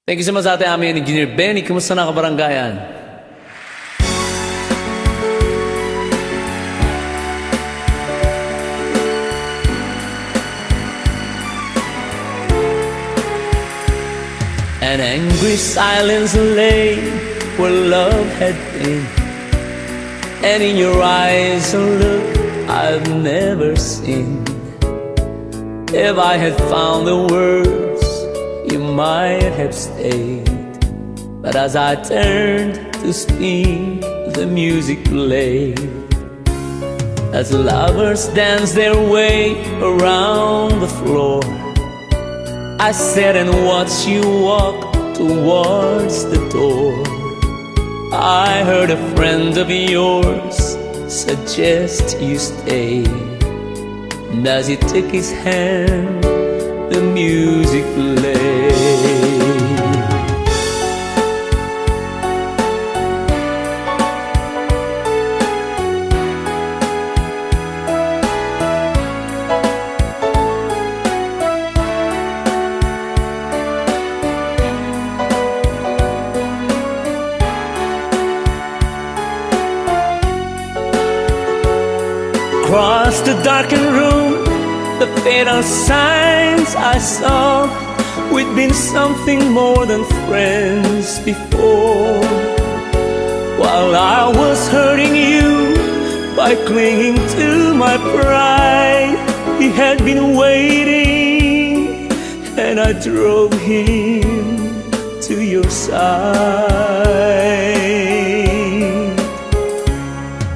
Thank you so much sa ating aming Engineer Benny. Kumusta na kabaranggayan? An angry silence lay where love had been, and in your eyes a look I've never seen. If I had found the words, you might have stayed. But as I turned to speak, the music played. As lovers dance their way around the floor, I sat and watched you walk towards the door. I heard a friend of yours suggest you stay. And as he took his hand, the music played. Across the darkened room, the fatal signs I saw. We'd been something more than friends before. While I was hurting you by clinging to my pride, he had been waiting, and I drove him to your side.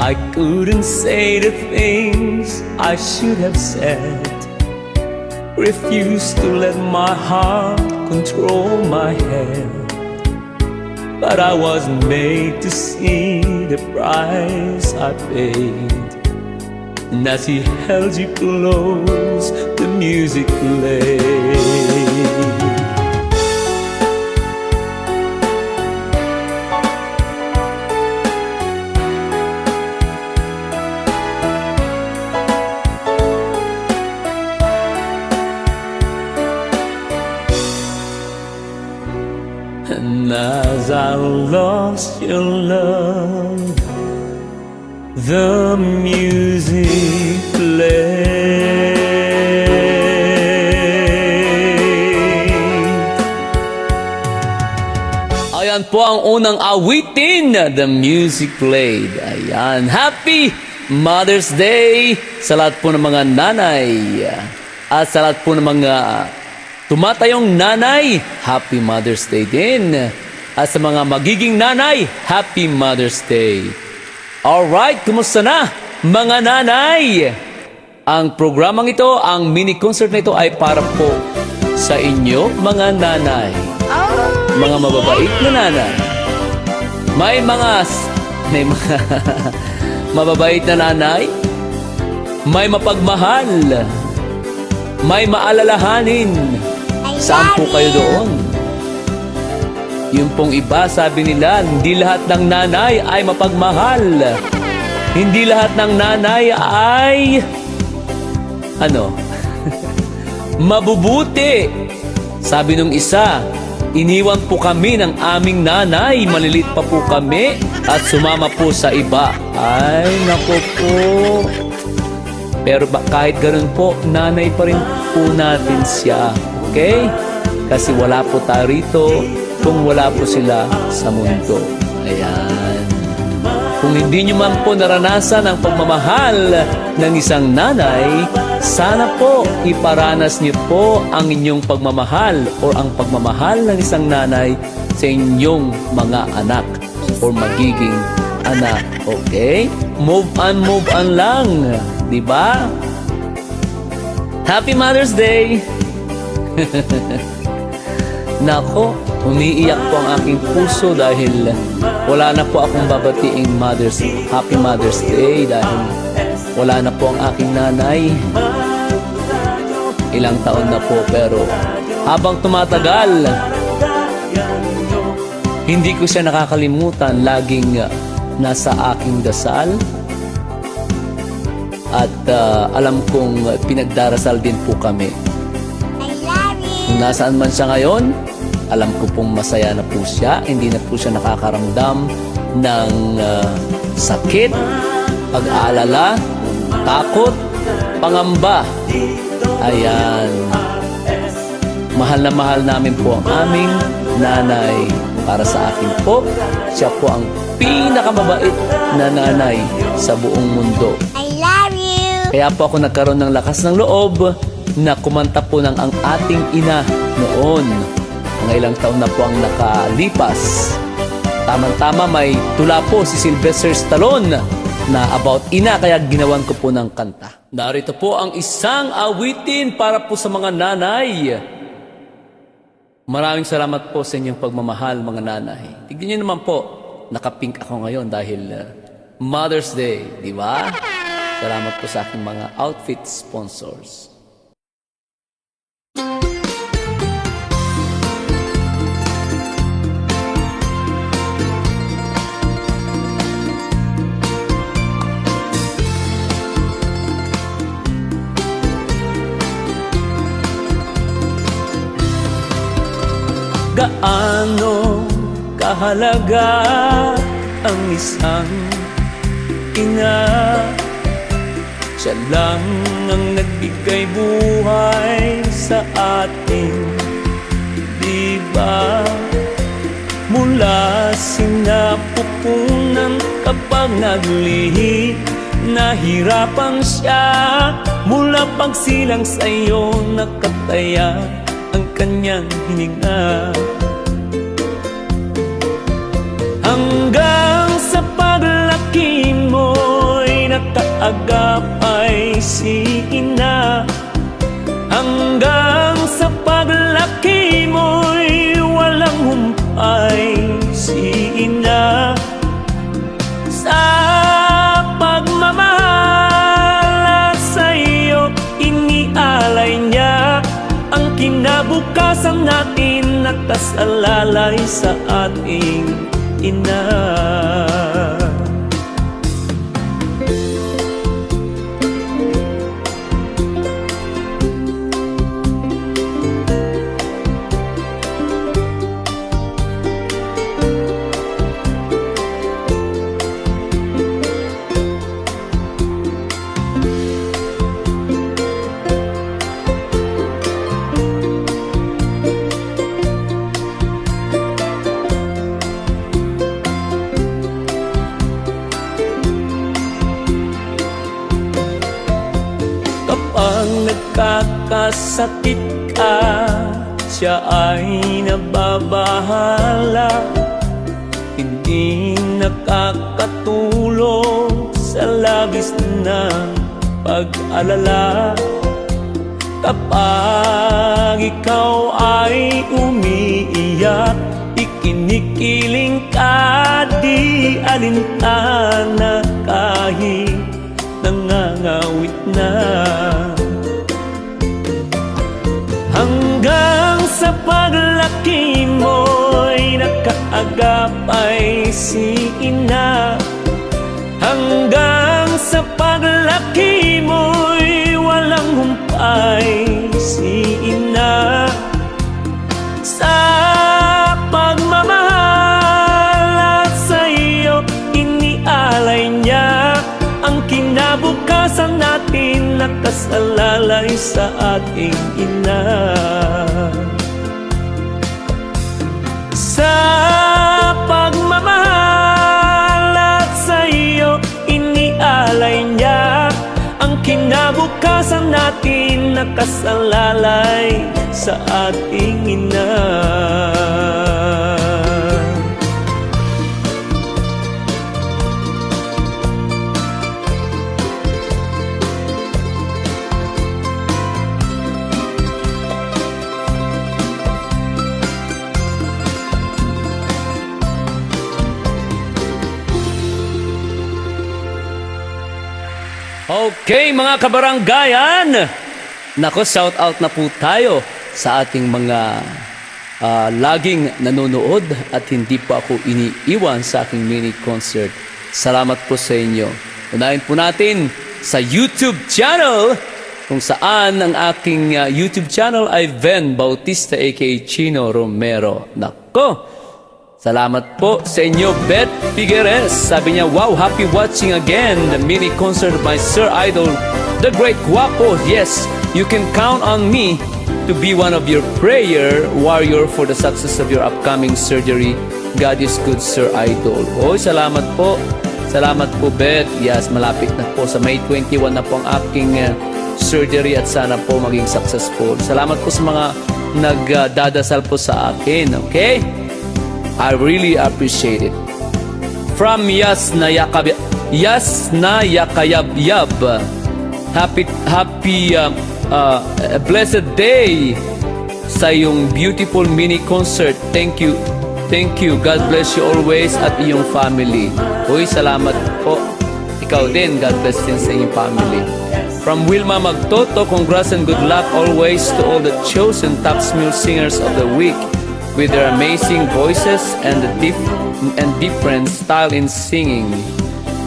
I couldn't say the things I should have said, refused to let my heart control my head. But I was made to see the price I paid. And as he held you close, the music played. And as I lost your love, the music played. Ayan po ang unang awitin, the music played. Ayan, Happy Mother's Day sa lahat po ng mga nanay at sa lahat po ng mga tumatayong nanay, Happy Mother's Day din. At sa mga magiging nanay, Happy Mother's Day. Alright, kumusta na mga nanay? Ang programang ito, ang mini concert na ito ay para po sa inyo mga nanay. Mga mababait na nanay. May mga mababait na nanay. May mapagmahal. May maalalahanin. Saan po kayo doon? Yung pong iba, sabi nila, hindi lahat ng nanay ay mapagmahal. Hindi lahat ng nanay ay mabubuti. Sabi nung isa, iniwan po kami ng aming nanay, malilit pa po kami at sumama po sa iba. Ay, naku po. Pero kahit ganun po, nanay pa rin po natin siya. Okay? Kasi wala po tayo rito kung wala po sila sa mundo. Ayan. Kung hindi nyo man po naranasan ang pagmamahal ng isang nanay, sana po iparanas nyo po ang inyong pagmamahal o ang pagmamahal ng isang nanay sa inyong mga anak o magiging anak. Okay? Move on lang. Diba? Happy Mother's Day! Nako, umiiyak po ang aking puso dahil wala na po akong babatiin Happy Mother's Day dahil wala na po ang aking nanay. Ilang taon na po pero habang tumatagal, hindi ko siya nakakalimutan. Laging nasa aking dasal at alam kong pinagdarasal din po kami. Kung nasaan man siya ngayon, Alam ko pong masaya na po siya, hindi na po siya nakakaramdam ng sakit, pag-aalala, takot, pangamba. Ayan. Mahal namin po ang aming nanay. Para sa akin po, siya po ang pinakamabait na nanay sa buong mundo. I love you! Kaya po ako nagkaroon ng lakas ng loob na kumanta po ng ang ating ina noon. Mga ilang taon na po ang nakalipas. Tamang-tama may tula po si Sylvester Stallone na about ina, kaya ginawan ko po ng kanta. Narito po ang isang awitin para po sa mga nanay. Maraming salamat po sa inyong pagmamahal, mga nanay. Tignan niyo naman po, nakapink ako ngayon dahil Mother's Day, di ba? Salamat po sa aking mga outfit sponsors. Gaano kahalaga ang isang ina? Siya lang ang nagbigay buhay sa atin, di ba? Mula sinapupunan kapag naglihi, nahirapan siya. Mula pagsilang sa'yo nakataya ang kanyang hininga, hanggang sa paglaki mo'y nakaagapay si ina. Hanggang sa paglaki mo'y walang humpay si ina. Sa pagmamahal sa'yo inialay niya ang kinabukasan natin, nakasalalay sa ating ina. Kapag nagkakasakit ka, siya ay nababahala. Hindi nakakatulong sa labis na pag-alala. Kapag ikaw ay umiiyak, ikinikiling ka, di alintana kahit nangangawit na. Hanggang sa paglaki mo'y nakaagapay si ina. Hanggang sa paglaki mo'y walang humpay si ina. Sa pagmamahal at sa'yo inialay niya ang kinabukasan natin, nakasalalay sa ating ina. Sa pagmamahal at sa'yo inialay niya ang kinabukasan natin, nakasalalay sa ating ina. Okay, mga kabaranggayan, nako, shout out na po tayo sa ating mga laging nanonood at hindi po ako iniiwan sa aking mini concert. Salamat po sa inyo. Unahin po natin sa YouTube channel kung saan ang aking YouTube channel ay Ven Bautista aka Chino Romero. Nako, salamat po sa inyo, Beth Figueres. Sabi niya, wow, happy watching again the mini concert of my Sir Idol, the Great Guapo. Yes, you can count on me to be one of your prayer warrior for the success of your upcoming surgery. God is good, Sir Idol. Oy, salamat po. Salamat po, Beth. Yes, malapit na po. Sa May 21 na po ang aking surgery at sana po maging successful. Salamat po sa mga nagdadasal po sa akin. Okay? I really appreciate it. From Yasna Yakayabyab. Happy blessed day sa iyong beautiful mini concert. Thank you. Thank you. God bless you always at iyong family. Uy, salamat po. Ikaw din. God bless din sa iyong family. From Wilma Magtoto, congrats and good luck always to all the chosen top male singers of the week with their amazing voices and different style in singing.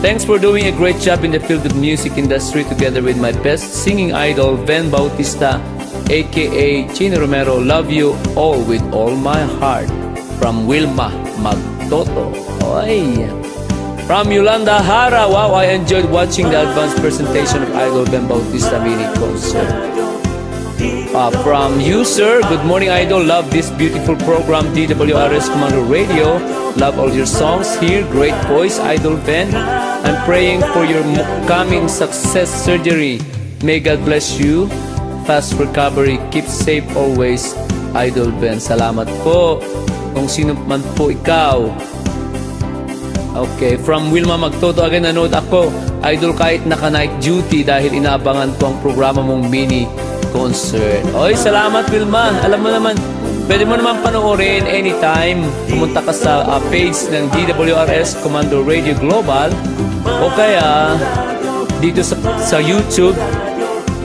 Thanks for doing a great job in the field of music industry together with my best singing idol, Ven Bautista, aka Chino Romero. Love you all with all my heart. From Wilma Magtoto. Oy. From Yolanda Hara, wow, I enjoyed watching the advanced presentation of Idol Ven Bautista mini concert. From you, sir, good morning, Idol. Love this beautiful program, DWRS Commando Radio. Love all your songs here. Great voice, Idol Ven. I'm praying for your coming success surgery. May God bless you. Fast recovery. Keep safe always, Idol Ven. Salamat po. Kung sino man po ikaw. Okay, from Wilma Magtoto, again nanood ako, Idol, kahit naka-night duty dahil inaabangan ko ang programa mong mini concert. Oy, salamat Wilma. Alam mo naman, pwede mo naman panoorin anytime. Pumunta ka sa page ng DWRS Commando Radio Global o kaya dito sa YouTube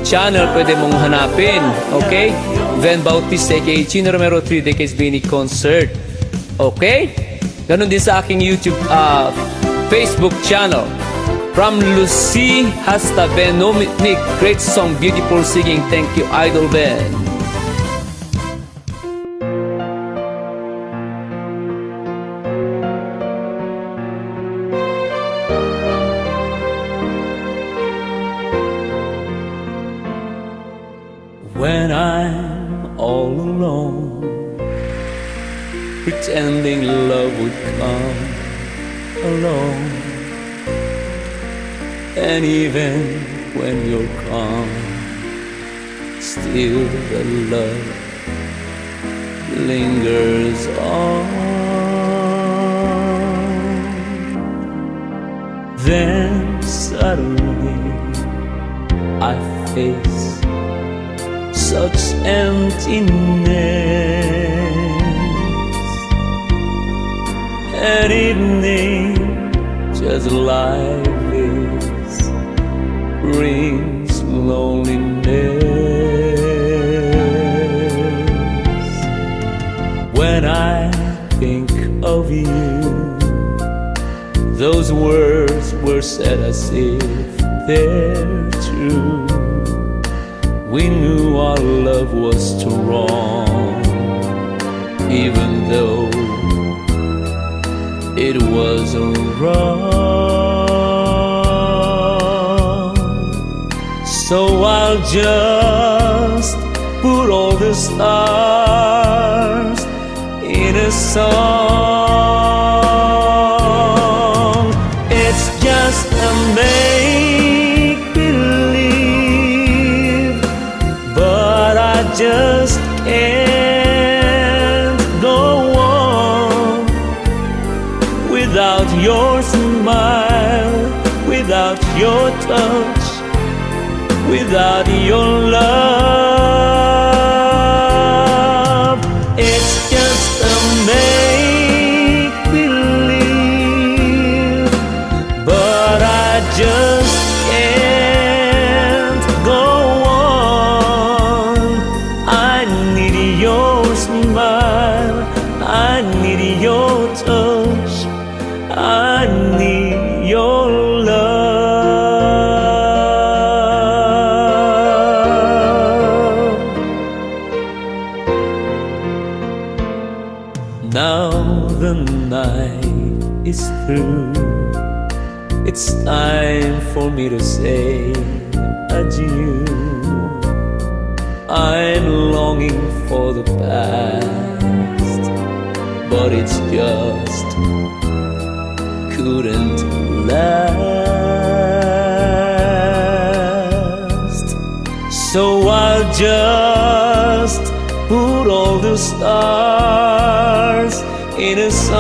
channel pwede mong hanapin. Okay? Ven Bautista aka Chino Romero 3 Decades Mini Concert. Okay? Ganon din sa aking YouTube Facebook channel. From Lucy Hasta Venomic, great song, beautiful singing. Thank you, Idol Ven. When I'm all alone, pretending love would come along, and even when you're gone, still the love lingers on. Then suddenly I face such emptiness. An evening just like this brings loneliness. When I think of you, those words were said as if they're true. We knew our love was too wrong, even though it wasn't wrong. So I'll just put all the stars in a song. It's just a make-believe, but I just can't go on without your smile, without your touch, without your love. It's just a make-believe, but I just can't go on. I need your smile, I need your touch, I need your love. now the night is through. It's time for me to say adieu. I'm longing for the past, but it's just couldn't last. So I'll just put all the stars in a song.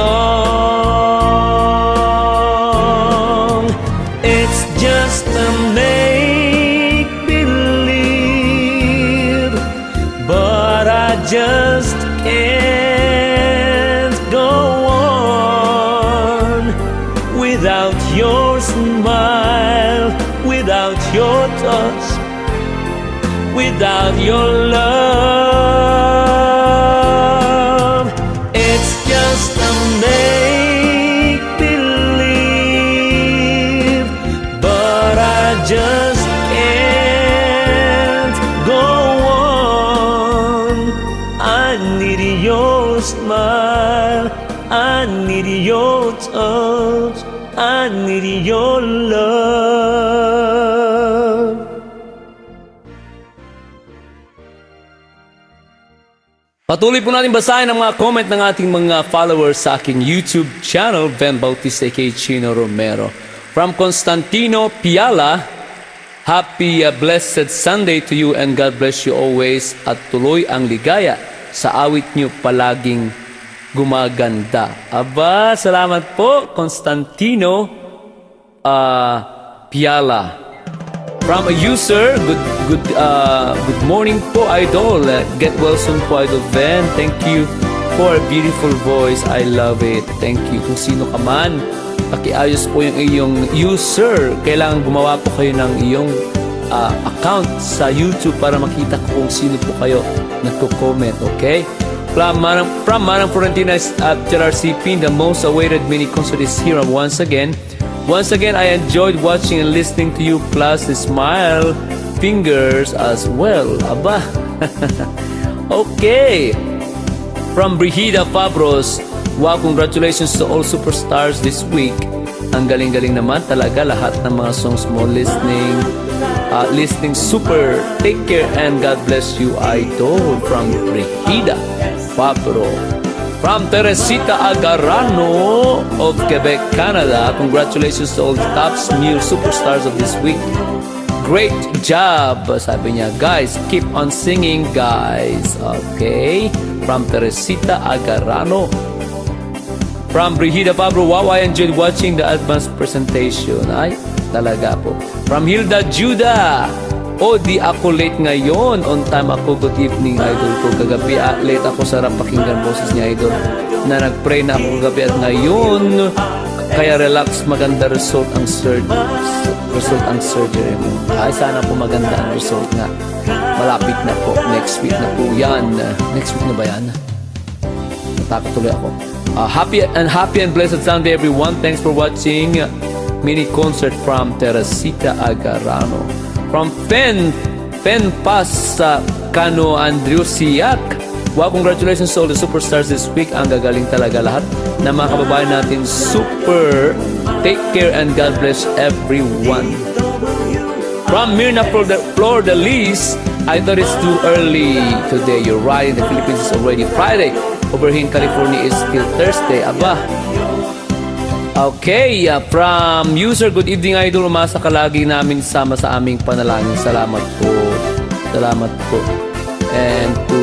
It's just a make-believe, but I just can't go on without your smile, without your touch, without your love. It's just a make-believe, but I just can't go on. I need your smile, I need your touch, I need your love. Patuloy po natin basahin ang mga comment ng ating mga followers sa aking YouTube channel, Ben Bautista aka Chino Romero. From Constantino Piala, happy blessed Sunday to you and God bless you always at tuloy ang ligaya sa awit niyo palaging gumaganda. Aba, salamat po Constantino Piala. From a user, good morning po, Idol. Get well soon po, Idol Ben. Thank you for a beautiful voice. I love it. Thank you. Kung sino ka man, pakiayos po yung iyong user. Kailangan gumawa po kayo ng iyong account sa YouTube para makita ko kung sino po kayo nagko-comment, okay? From Manang Florentina at Gerard C. Pin, the most awaited mini concert is here once again. Once again, I enjoyed watching and listening to you, plus the smile fingers as well. Aba. Okay. From Brigida Fabros, wow, congratulations to all superstars this week. Ang galing-galing naman talaga lahat ng mga songs mo listening super. Take care and God bless you, Idol. From Brigida Fabros. From Teresita Agarano of Quebec, Canada, congratulations to all the top new superstars of this week. Great job, sabi niya. Guys, keep on singing, guys. Okay. From Teresita Agarano. From Brigida Pablo, wow, I enjoyed watching the advanced presentation. Ay, talaga po. From Hilda Judah. Di ako late ngayon. On time ako. Good evening, Idol ko. Kagabi, late ako. Sarap pakinggan boses niya, Idol. Na nag-pray na ako kagabi at ngayon. Kaya relax, maganda result ang surgery mo. Ay, sana po maganda ang result nga. Malapit na po. Next week na po yan. Next week na ba yan? Natakot tuloy ako. Happy and blessed Sunday, everyone. Thanks for watching mini concert from Teresita Agarano. From Pen Pass sa Cano Andreusiak. Wow, congratulations to all the superstars this week. Ang gagaling talaga lahat na mga kababayan natin. Super. Take care and God bless everyone. From Mirna Flor-de-Lis, I thought it's too early today. You're right, in the Philippines is already Friday. Over here in California is still Thursday. Aba. Okay, from user, good evening, Idol. Umasa ka lagi namin sama sa aming panalangin. Salamat po. Salamat po. And to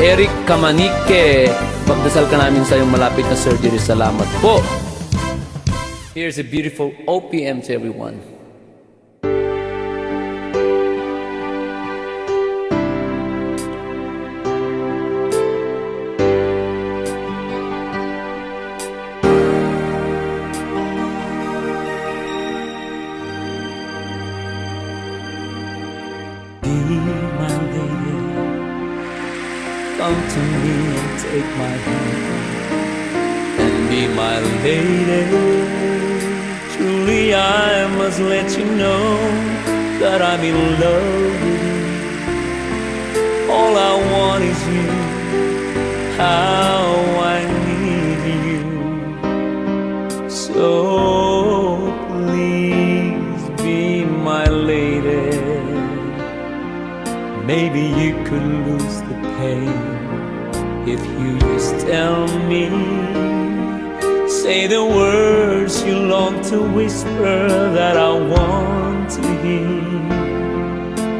Eric Kamanike, pagdasal ka namin sa iyong malapit na surgery. Salamat po. Here's a beautiful OPM to everyone. Come to me and take my hand and be my lady. Truly I must let you know that I'm in love with you. All I want is you. How I need maybe you could lose the pain if you just tell me. Say the words you long to whisper that I want to hear.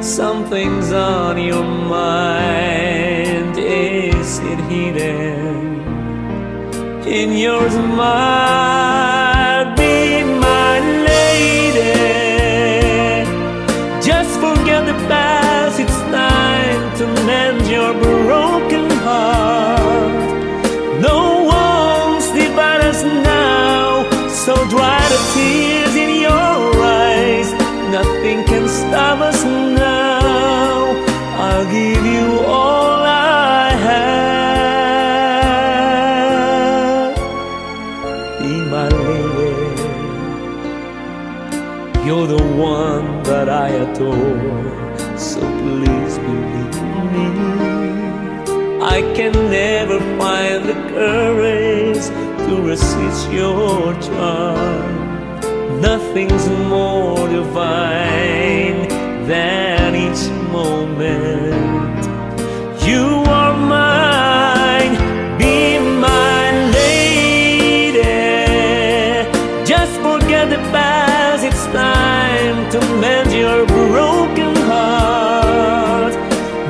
Something's on your mind, is it hidden in your smile? Be my lady, just forget the past, it's time to mend your broken heart. No one's divide us now, so dry the tears in your eyes. Nothing can stop us now. I'll give you all I have. Be my lady, you're the one that I adore, so please believe me. I can never find the courage to resist your charm. Nothing's more divine than each moment. You are mine, be my lady. Just forget the past, it's time to mend your broken heart.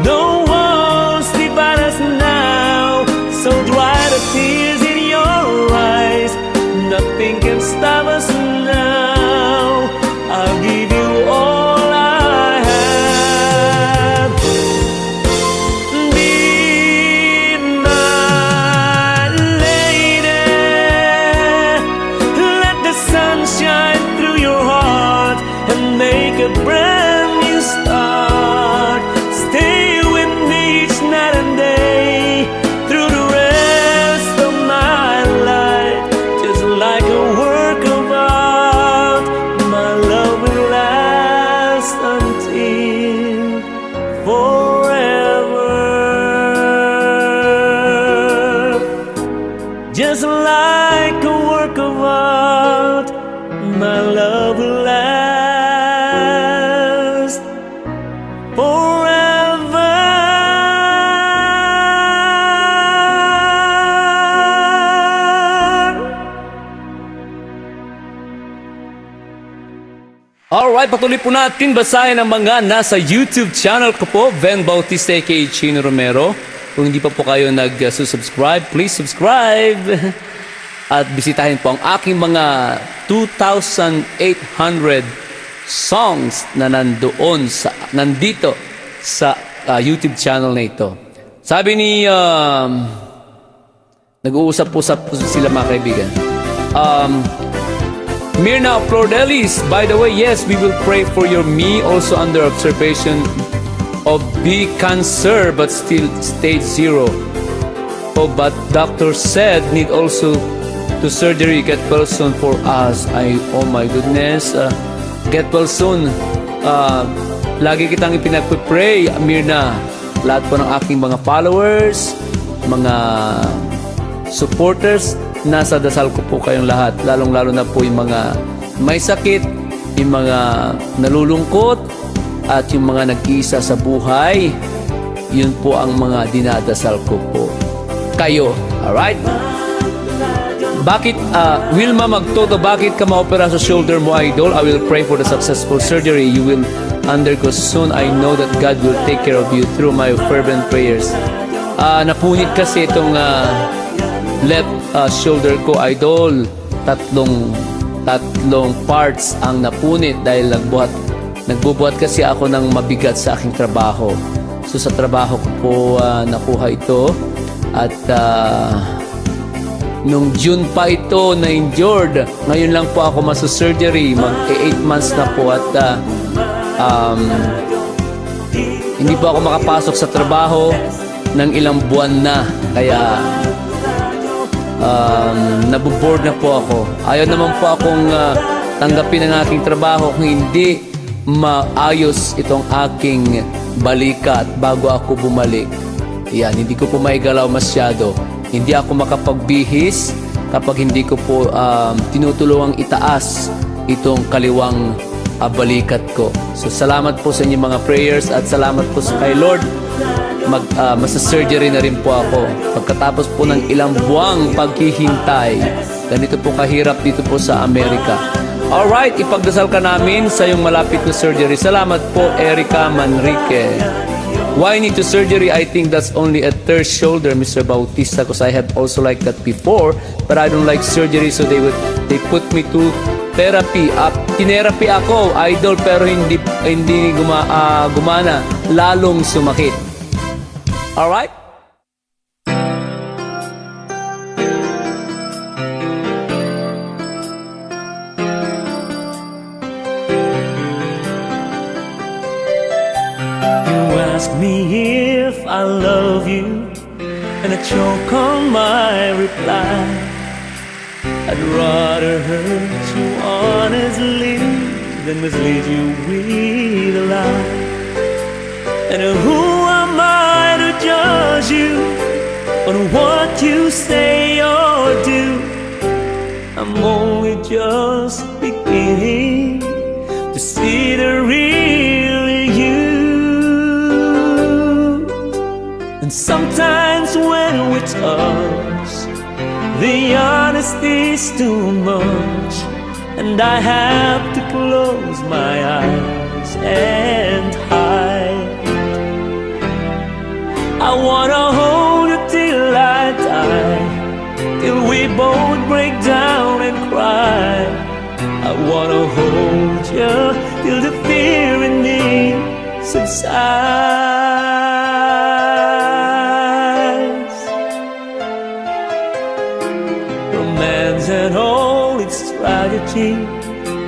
No one's divide us now, so dry the tears in your eyes. Nothing can stop us now. I'll give you all I have. Be my lady. Let the sun shine through your heart and make a brand new start. Stay with me each night and day through the rest of my life. Just like a work of art, my love will last until forever. Just like a work of art, my love will last forever. Alright, patuloy po natin basahin ang mga nasa YouTube channel ko po, Ven Bautista aka Chino Romero. Kung hindi pa po kayo nag-subscribe, please subscribe. At bisitahin po ang aking mga 2,800 songs na nandito sa YouTube channel na ito. Sabi ni, nag-uusap po sila mga kaibigan. Mirna Flordelis, by the way, yes, we will pray for your me also under observation of B cancer but still stage 0. Oh, but doctor said need also to surgery, get well soon for us. Oh my goodness, get well soon. Lagi kitang ipinagpipray, Mirna. Lahat po ng aking mga followers, mga supporters, nasa dasal ko po kayong lahat, lalong-lalo na po yung mga may sakit, yung mga nalulungkot, at yung mga nag-iisa sa buhay. Yun po ang mga dinadasal ko po kayo. Alright? Bakit, Wilma Magtoto, bakit ka maopera sa shoulder mo, idol? I will pray for the successful surgery you will undergo soon. I know that God will take care of you through my fervent prayers. Napunit kasi itong left shoulder ko, idol. Tatlong parts ang napunit dahil nagbubuhat kasi ako ng mabigat sa aking trabaho. So sa trabaho ko po nakuha ito at nung June pa ito na injured. Ngayon lang po ako masu-surgery, mag-8 months na po at hindi po ako makapasok sa trabaho ng ilang buwan na, kaya nabuboard na po ako. Ayaw naman po akong tanggapin ang aking trabaho kung hindi maayos itong aking balikat bago ako bumalik. Yan, hindi ko po maigalaw masyado. Hindi ako makapagbihis kapag hindi ko po tinutulungang itaas itong kaliwang balikat ko. So salamat po sa inyong mga prayers at salamat po sa kay Lord. Masa-surgery na rin po ako. Pagkatapos po ng ilang buwang paghihintay, ganito po kahirap dito po sa Amerika. Alright, ipagdasal ka namin sa iyong malapit na surgery. Salamat po, Erica Manrique. Why need to surgery? I think that's only a third shoulder, Mr. Bautista, because I have also like that before, but I don't like surgery, so they put me to therapy. Tinerapy ako, idol, pero hindi gumana, lalong sumakit. Alright? Ask me if I love you, and I choke on my reply. I'd rather hurt you honestly than mislead you with a lie. And who am I to judge you on what you say or do? I'm only just beginning to see the real you. And sometimes when we touch, the honesty's too much, and I have to close my eyes and hide. I wanna hold you till I die, till we both break down and cry. I wanna hold you till the fear in me subsides. And all its tragedy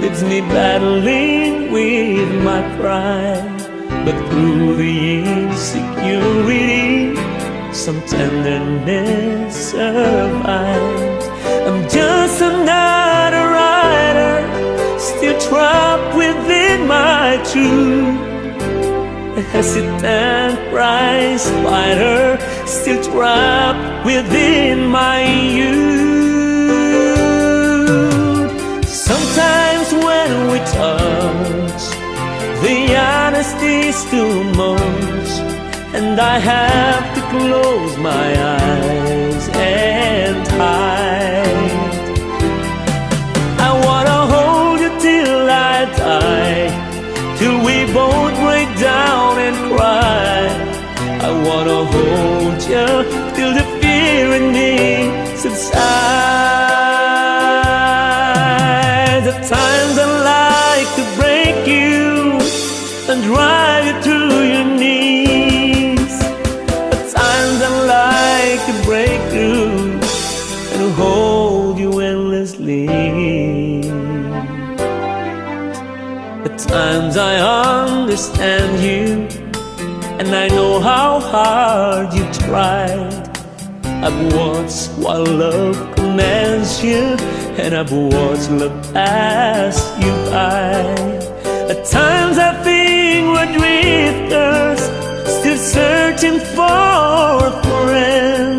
leaves me battling with my pride. But through the insecurity, some tenderness survives. I'm just another rider, still trapped within my truth. A hesitant prize fighter, still trapped within my youth. Sometimes when we touch, the honesty's too much, and I have to close my eyes and hide. I wanna hold you till I die, till we both break down and cry. I wanna hold you till the fear in me subsides. At times I like to break you and drive you to your knees. At times I like to break through and hold you endlessly. At times I understand you, and I know how hard you tried. I've watched while love commands you, and I've watched love pass you by. At times I think we're drifters, still searching for a friend,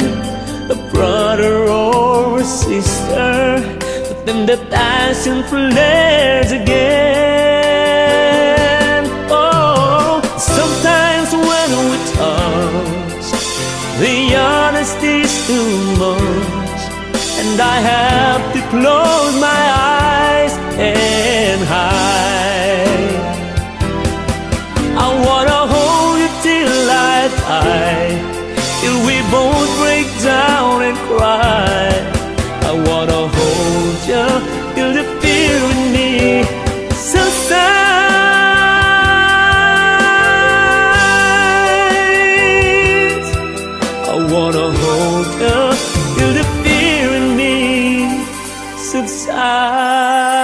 a brother or a sister, but then the passion flares again. Oh, sometimes when we touch, the honesty's too much, and I have to close my eyes and hide. I wanna hold you till I die, till we both break down and cry. I wanna hold you till the fear in me subsides. I wanna hold you till the fear in me subsides.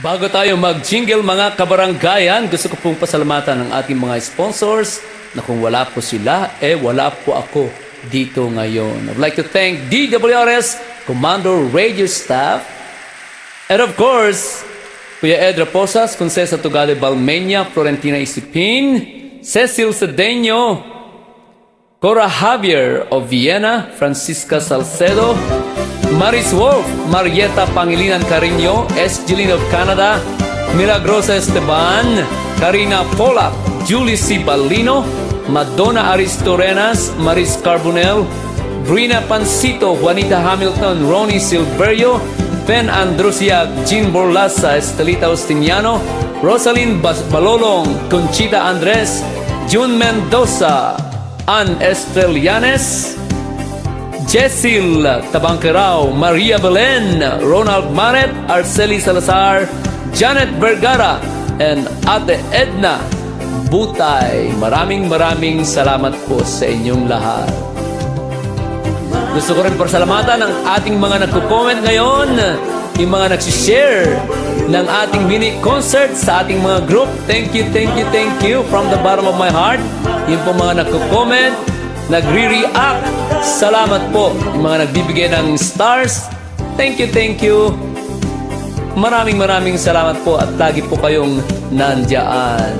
Bago tayo mag-jingle mga kabaranggayan, gusto ko pong pasalamatan ang ating mga sponsors na kung wala po sila, wala po ako dito ngayon. I'd like to thank DWRS Commando Radio Staff And of course, Kuya Ed Raposas, Concesa Tugade Balmenia, Florentina Isipin, Cecil Cedeño, Cora Javier of Vienna, Francisca Salcedo, Maris Wolf, Marieta Pangilinan Carino, S. Jilin of Canada, Milagrosa Esteban, Karina Polak, Julie C. Balino, Madonna Aristorenas, Maris Carbonell, Brina Pancito, Juanita Hamilton, Ronnie Silverio, Ben Andrusiak, Jean Borlasa, Estelita Ostiniano, Rosalind Balolong, Conchita Andres, June Mendoza, Ann Estrelianes, Jessil Tabangkerao, Maria Belen, Ronald Maret, Arceli Salazar, Janet Vergara, and Ate Edna Butay. Maraming salamat po sa inyong lahat. Gusto ko rin pasalamatan ang ating mga nagko-comment ngayon, yung mga nagsishare ng ating mini concert sa ating mga group. Thank you from the bottom of my heart. Yung po mga nagko-comment, nagre-react, salamat po. Yung mga nagbibigay ng stars, thank you. Maraming salamat po at lagi po kayong nandyan.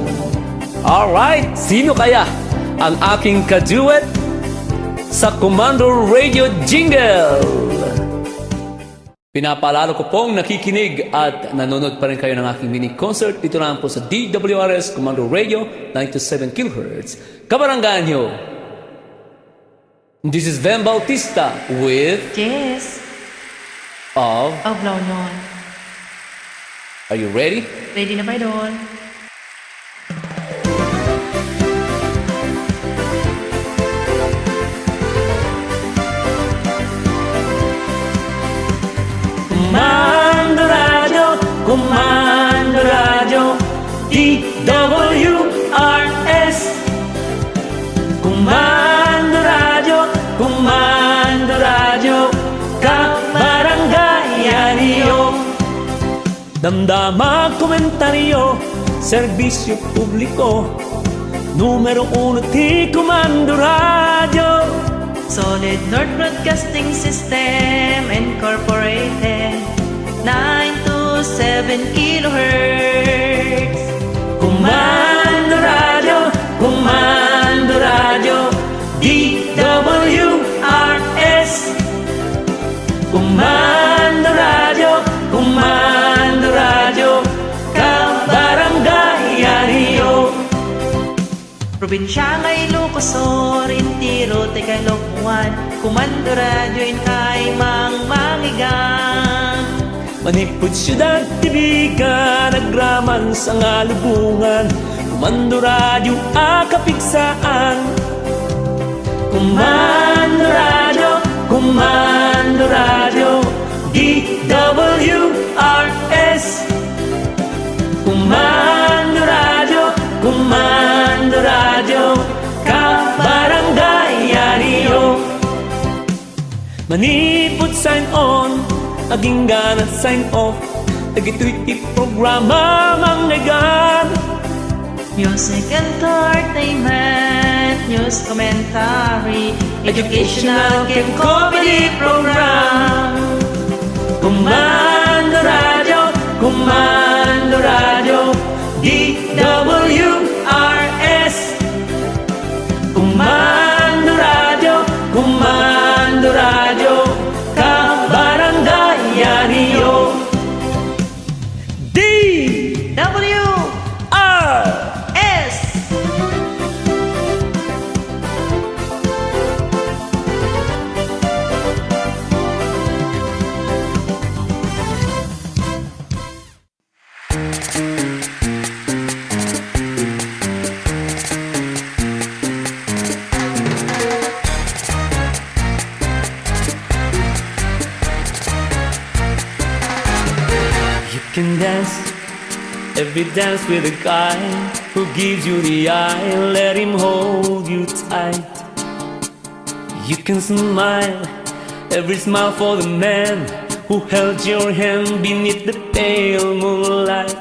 Alright, sino kaya ang aking kaduet sa Komando Radio Jingle? Pinapaalala ko pong nakikinig at nanonood pa rin kayo ng aking mini concert dito lang po sa DWRS Komando Radio 97 kHz. Kabaranggan nyo. This is Van Bautista with Jess of La Union. Are you ready? Ready na ba doon? Komando Radio, DWRS. Komando Radio, Kabarangay Radio. Damdama komentaryo, serbisyo publiko, numero 1 ti Komando Radio. Solid North Broadcasting System Incorporated, 927 kHz. Komando Radio, DWRS. Komando Radio, Kabarangay Radio. Probinsya ngay Ilocosor, Intiro, Tecalopuan, Komando Radio in kay Mangigang. Manipod siyudad, tibigan, nagraman sa ngalubungan. Komando Radio, akapigsaan. Komando Radio, DWRS. Komando Radio, Kabarangay Radio. Manipod sign on, aging ganat sign off. Dagito'y programa manggagan. Music entertainment, news commentary, educational game comedy program. Komando Radio, DWRS. Komando Radio, Kabarangay Radio. DWRS. Can dance, every dance with a guy who gives you the eye. Let him hold you tight. You can smile, every smile for the man who held your hand beneath the pale moonlight.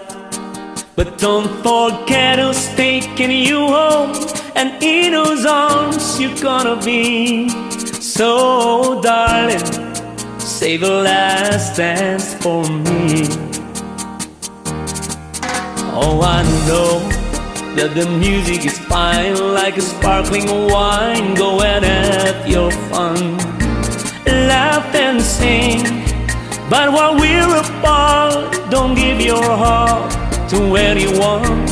But don't forget who's taking you home, and in whose arms you're gonna be. So darling, save the last dance for me. Oh, I know that the music is fine, like a sparkling wine. Go and have your fun, laugh and sing. But while we're apart, don't give your heart to anyone.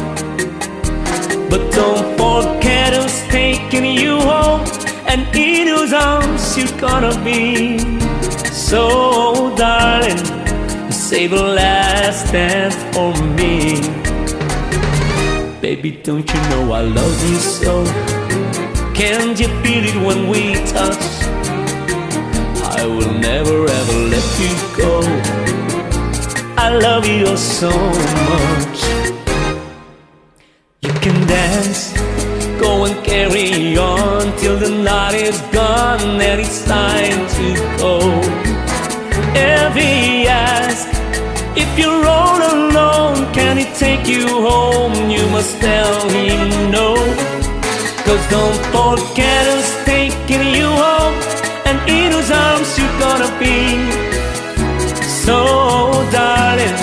But don't forget us taking you home, and in whose arms you're gonna be. So darling, save the last dance for me. Baby, don't you know I love you so? Can't you feel it when we touch? I will never ever let you go. I love you so much. You can dance, go and carry on till the night is gone and it's time to go. If he asks if you're all alone, can he take you home? You must tell him no. 'Cause don't forget us taking you home, and in whose arms you're gonna be. So darling,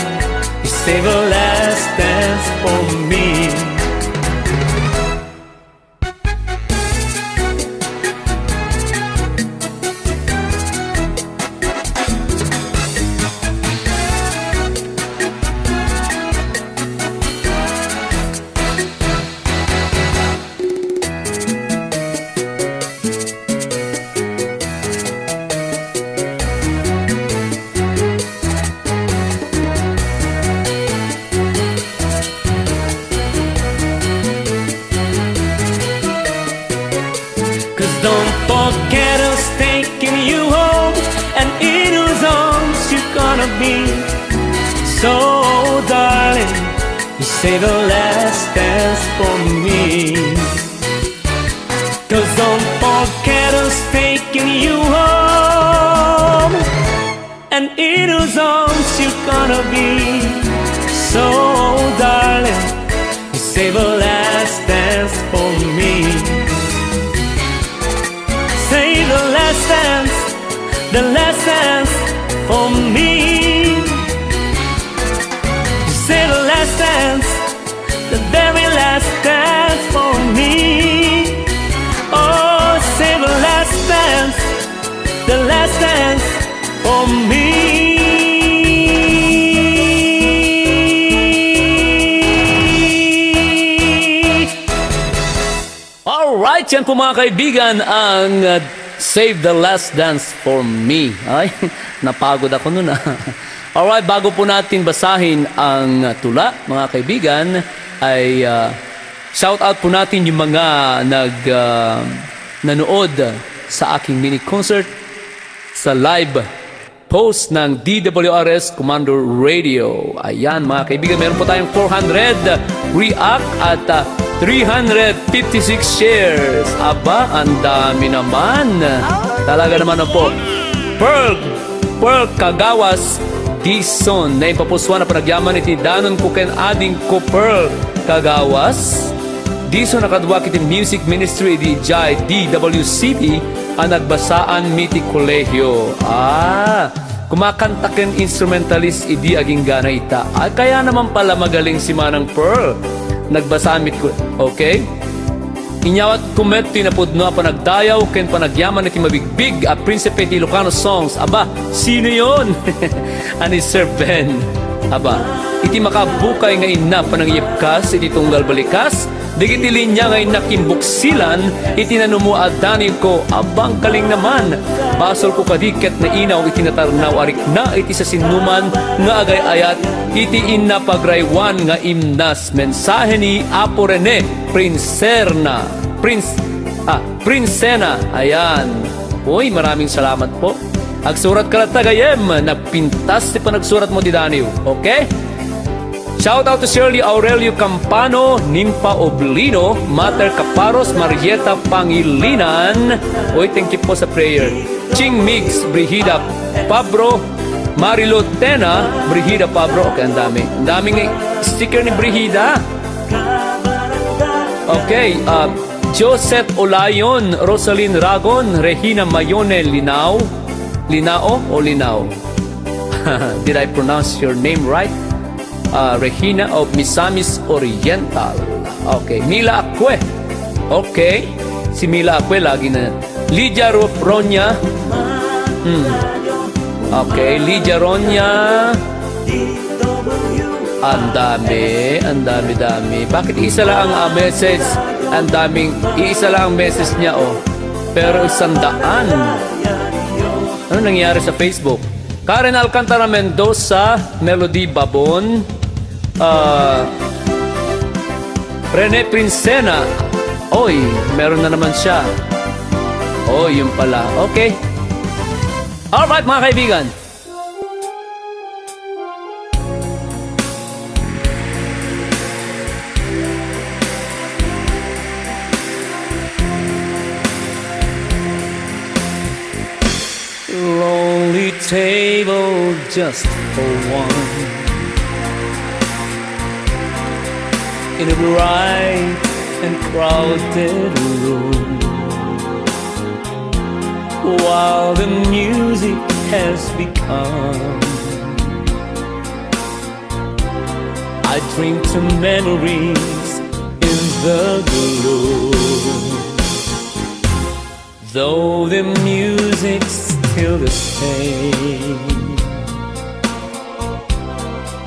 you save the last dance for me. Don't forget us taking you home, and in whose arms you're gonna be. So darling, you save the last dance for me. 'Cause don't forget us taking you home, and in whose arms you're gonna be. So darling, you save the last dance for me. Say the last dance for me. Say the last dance, the very last dance for me. Oh, say the last dance for me. Alright, yan po mga kaibigan ang Save the Last Dance for Me. Ay, napagod ako nun ah. Alright, bago po natin basahin ang tula, mga kaibigan, ay shout out po natin yung mga nanood sa aking mini concert sa live post ng DWRS Commander Radio. Ayan mga kaibigan, meron po tayong 400 react at 356 shares. Aba, ang dami naman. Talaga naman po. Pearl Kagawas Dison na ipapuswa na panagyaman iti danon ko ken ading ko Pearl Kagawas Dison nakadwa kiti music ministry di Jai DWCP ang nagbasaan miti kolehiyo. Kumakanta ken instrumentalist idi aging gana ita. Kaya naman pala magaling si Manang Pearl. Nagbasaan mit ko. Okay? Inyawat kumet tinapudno panagdayaw ken panagyaman iti mabigbig a Prinsipe ti Ilocano songs. Aba, sino yon? Ani Sir Ben. Aba, iti makabukay nga ina panangyipkas iti tunggal balikas. Digiti linya nga ina kimbuksilan iti nanumo adanin ko. Abang kaling naman. Basol ko kadiket na inaw iti natarnaw arik na iti sa sinuman nga agay-ayat iti inna pagraywan nga imnas. Mensahe ni Apo Rene Prinsena. Ayan. Uy, maraming salamat po. Agsurat ka lang tagayem. Nagpintas si panagsurat mo di Daniel. Okay? Shout out to Shirley Aurelio Campano, Nimpa Oblino, Mater Caparos, Marieta Pangilinan. Uy, thank you po sa prayer. Ching Migs, Brigida Pabro, Marilo Tena, Brigida Pabro. Okay, ang dami. Ang daming sticker ni Brigida. Okay, Joseph Olayon, Rosalyn Ragon, Regina Mayone Linaw, Linao o Linao? Did I pronounce your name right? Regina of Misamis Oriental. Okay. Mila Acque. Okay. Si Mila Acque lagi na. Lydia Ronya. Okay. Lydia Ronya. Ang dami. Bakit isa lang ang message? Ang daming, isa lang ang message niya, oh. Pero 100. Ano nangyari sa Facebook? Karen Alcantara Mendoza, Melody Babon, Rene Princena. Oy, meron na naman siya. Oh, yun pala. Okay. Alright, mga kaibigan. Lonely table just for one, in a bright and crowded room, while the music has become, I drink to memories in the gloom. Though the music's still the same,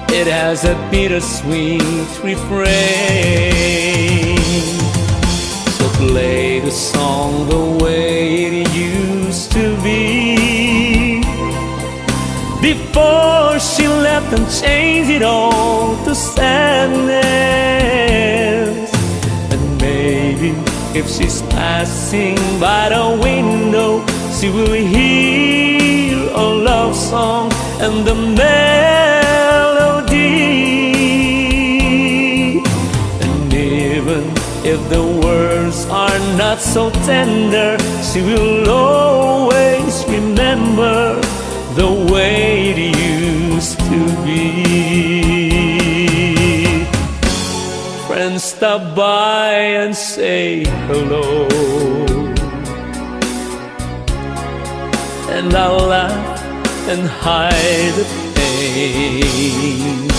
it has a bittersweet refrain. So play the song the way it used to be, before she left and changed it all to sadness. And maybe if she's passing by the window, she will hear a love song and the melody. And even if the words are not so tender, she will always remember the way it used to be. Friends stop by and say hello, and I'll laugh and hide the pain.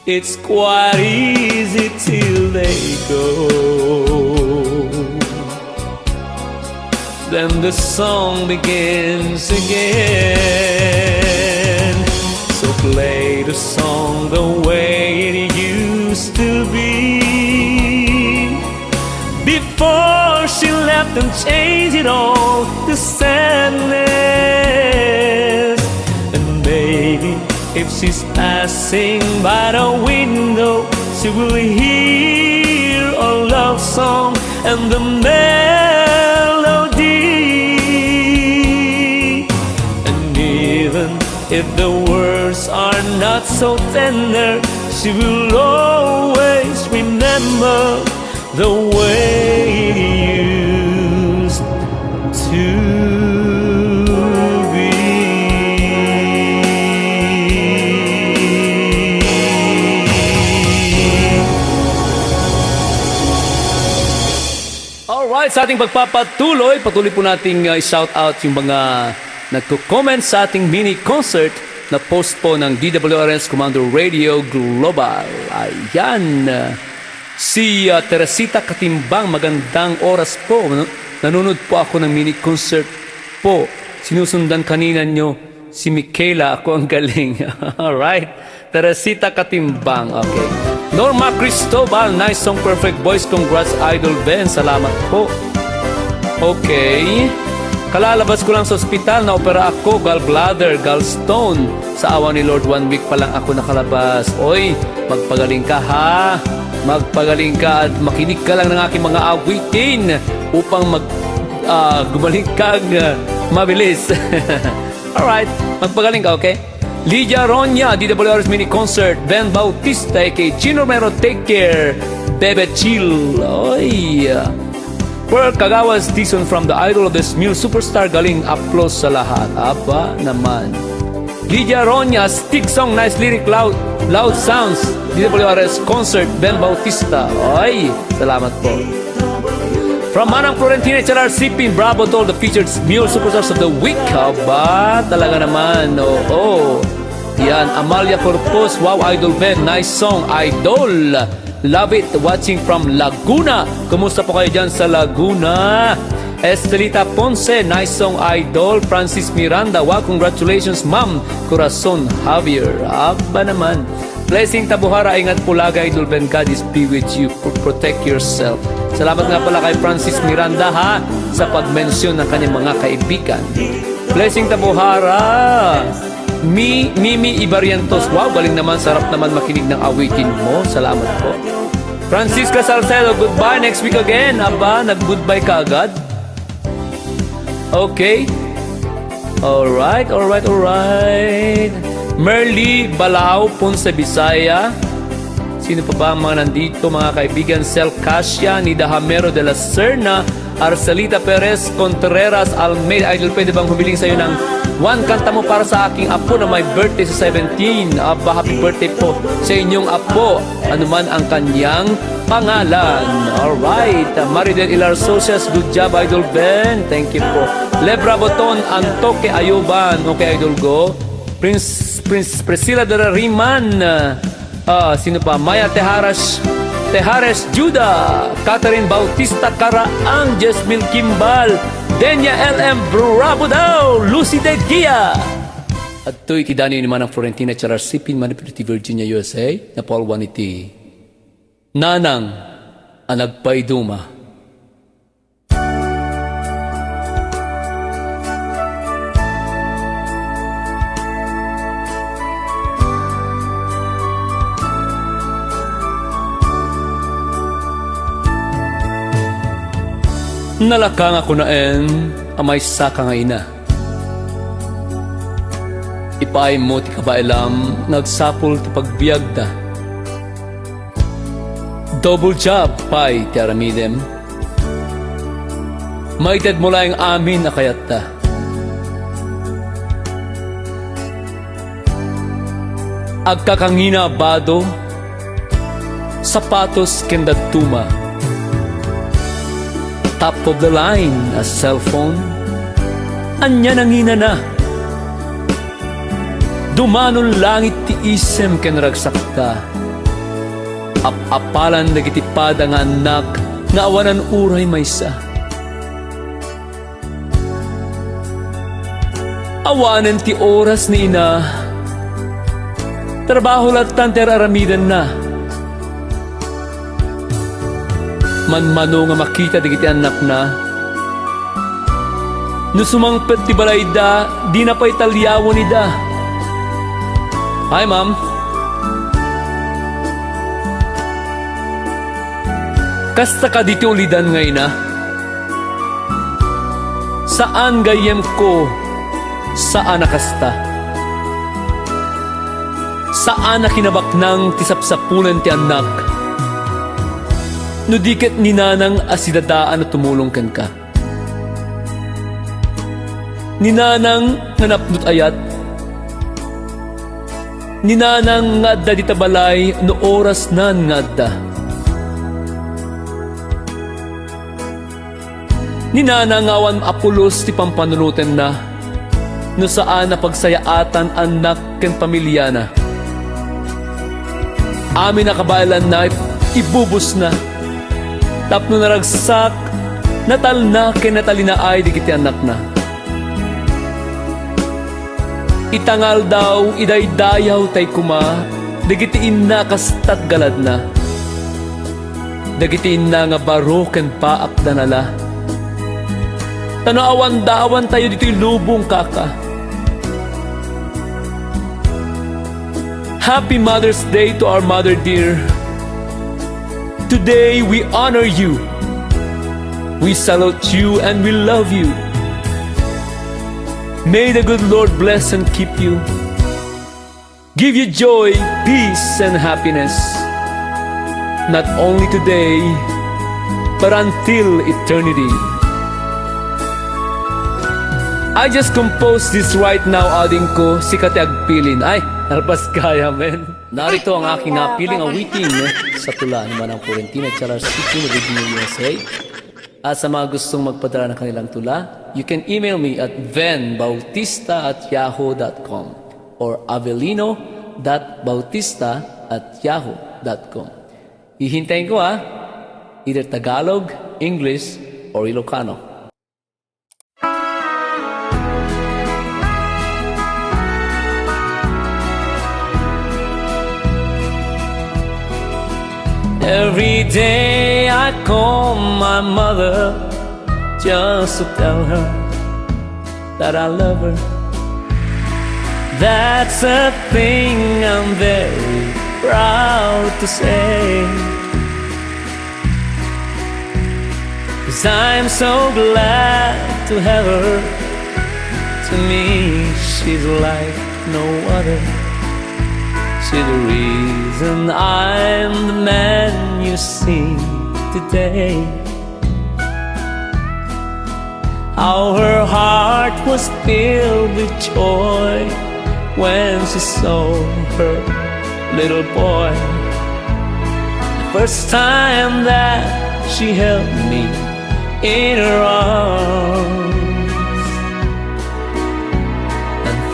It's quite easy till they go, then the song begins again. So play the song the way it used to be, before she left and changed it all to sadness. And baby, if she's passing by the window, she will hear a love song and the melody. And even if the words are not so tender, she will always remember the way it used to be. Alright, sa ating pagpapatuloy, patuloy po nating shout out yung mga nagko-comment sa ating mini concert na post po ng DWRS Commander Radio Global. Ayan. Si Teresita Katimbang, magandang oras po. Nanonood po ako ng mini concert po. Sinusundan kanina nyo si Michaela. Ako ang galing. Alright. Teresita Katimbang. Okay. Norma Cristobal, nice song, perfect voice. Congrats, Idol Ben. Salamat po. Okay. Kalalabas ko lang sa ospital, na-opera ako, gallbladder, gallstone. Sa awa ni Lord, 1 week pa lang ako nakalabas. Oy, magpagaling ka ha. Magpagaling ka at makinig ka lang ng aking mga awitin upang gumaling kang mabilis. Alright, magpagaling ka, okay? Lydia Ronya, DWR's mini concert. Ben Bautista, kay Chino Mero, take care. Bebe Chill. Oy, Per Kagawas, Tison from the Idol of the Smil Superstar, galing, applause sa lahat. Aba naman. Lydia Ronya, stick song, nice lyric, loud sounds. DWRS concert, Ben Bautista. Ay, salamat po. From Manang Florentina, Charar Sipin, bravo to all the featured mule superstars of the week. Aba, talaga naman. Oo. Yan, Amalia Corpus, wow, Idol Ben, nice song, Idol. Love it, watching from Laguna. Kumusta po kayo dyan sa Laguna? Estelita Ponce, nice song, Idol. Francis Miranda, wow, congratulations, Ma'am. Corazon Javier, aba naman. Blessing Tabuhara, ingat po lagi, Idol Ben. God is be with you. Protect yourself. Salamat nga pala kay Francis Miranda, ha, sa pag-mention ng kanyang mga kaibigan. Blessing Tabuhara. Mimi Ibarientos, wow, galing naman, sarap naman makinig ng awitin mo. Salamat po. Francisca Salcedo, goodbye, next week again. Aba, nag-goodbye ka agad? Okay. Alright. Merly Balao, Ponce, Bisaya. Sino pa ba ang mga nandito, mga kaibigan? Cel Cassia, Nida Hamero de la Serna, Arcelita Perez Contreras Almeida. Idol, pwede bang humiling sa'yo ng one kanta mo para sa aking apo na may birthday sa 17? Aba, happy birthday po sa inyong apo, anuman ang kanyang pangalan. Alright, Maridel Ilar Socias, good job, Idol Ben. Thank you po. Lebra Boton, Antoque Ayuban. Okay, Idol Go. Prince Priscilla de la Riman. Sino pa? Maya Tejares Juda, Catherine Bautista Caraang, Jasmine Kimbal, Denya LM Bravo daw, Lucy De Gia. At to'y kidani naman ang Florentina Charar Sipin, Manipulity, Virginia, USA, na Paul Waniti. Nanang, ang nagpaiduma. Nalakang ako na amay saka nga ina. Ipay mo ti kabailam, nagsapol ti pagbiag da. Double job, pay ti aramidem. Maited mo lang amin na kayat da. Agkakangina bado, sapatos kenda tuma. Top of the line, a cellphone. Anya nangina na. Dumanon langit ti isem ken ragsakta. Apalan nagitipada nga anak, nga awanan uray maysa. Awanan ti oras ni ina. Trabaho latan ter aramidan na. Manmano nga makita digiti anak na. No sumangpet ti balay da, di na pa italyawo ni da. Hi, ma'am. Kasta ka diti ulidan ngay na. Saan gayem ko? Saan nakasta? Saan na kinabaknang ti sapsapunan ti anak? No diket ni nanang asidadaan na tumulong ken ka. Ni nanang nga napnut ayat. Ni nanang nga adda di tabalay no oras nan nga adda. Ni nanang awan apulos ti pampanunuten na no saan na pagsayaatan anak ken pamilya na. Amin na kabalan na ibubus na. Tapno naragsak, natal na ken natalinaay digiti anak na. Itangal daw, idaydayaw tay kuma, digiti inna kastat galad na. Dagiti inna nga baro ken paak danala. Tanawan dawan tayo dito'y lubong kaka. Happy Mother's Day to our mother dear. Today we honor you. We salute you and we love you. May the good Lord bless and keep you. Give you joy, peace, and happiness. Not only today, but until eternity. I just composed this right now, adding ko si Kati Agpilin. Ay, alpas kaya, men. Narito ang aking napiling awitin sa tula naman ng Florentina Charar Sipin, Virginia, USA. At sa mga gustong magpadala ng kanilang tula, you can email me at venbautista@yahoo.com or avelino.bautista@yahoo.com. Hihintayin ko either Tagalog, English, or Ilocano. Every day I call my mother just to tell her that I love her. That's a thing I'm very proud to say, 'cause I'm so glad to have her. To me, she's like no other. She's the reason I'm the man you see today. How her heart was filled with joy when she saw her little boy. The first time that she held me in her arms.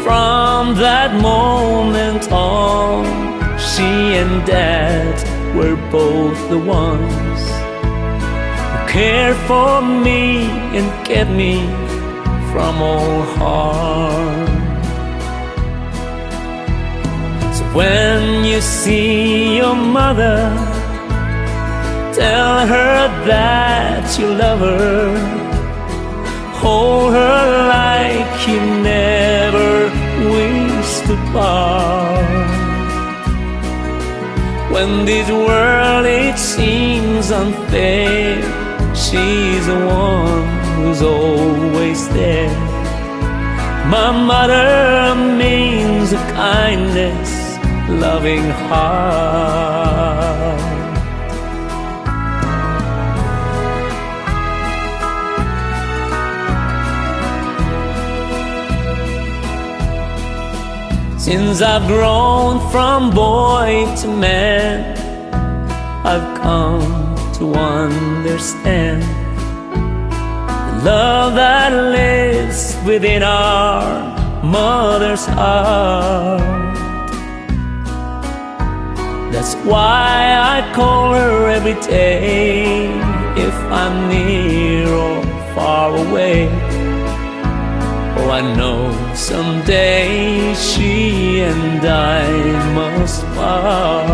From that moment on, she and Dad were both the ones who cared for me and kept me from all harm. So when you see your mother, tell her that you love her. Hold her like you never wish to part. When this world it seems unfair, she's the one who's always there. My mother means a kindness, loving heart. Since I've grown from boy to man, I've come to understand the love that lives within our mother's heart. That's why I call her every day, if I'm near or far away. Oh, I know someday she and I must part.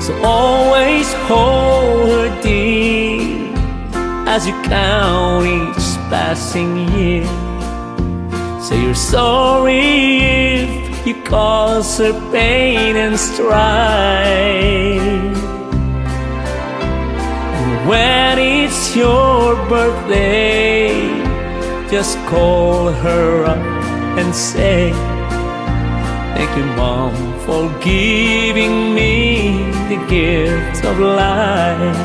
So always hold her dear as you count each passing year. Say you're sorry if you cause her pain and strife. When it's your birthday, just call her up and say, thank you, Mom, for giving me the gift of life.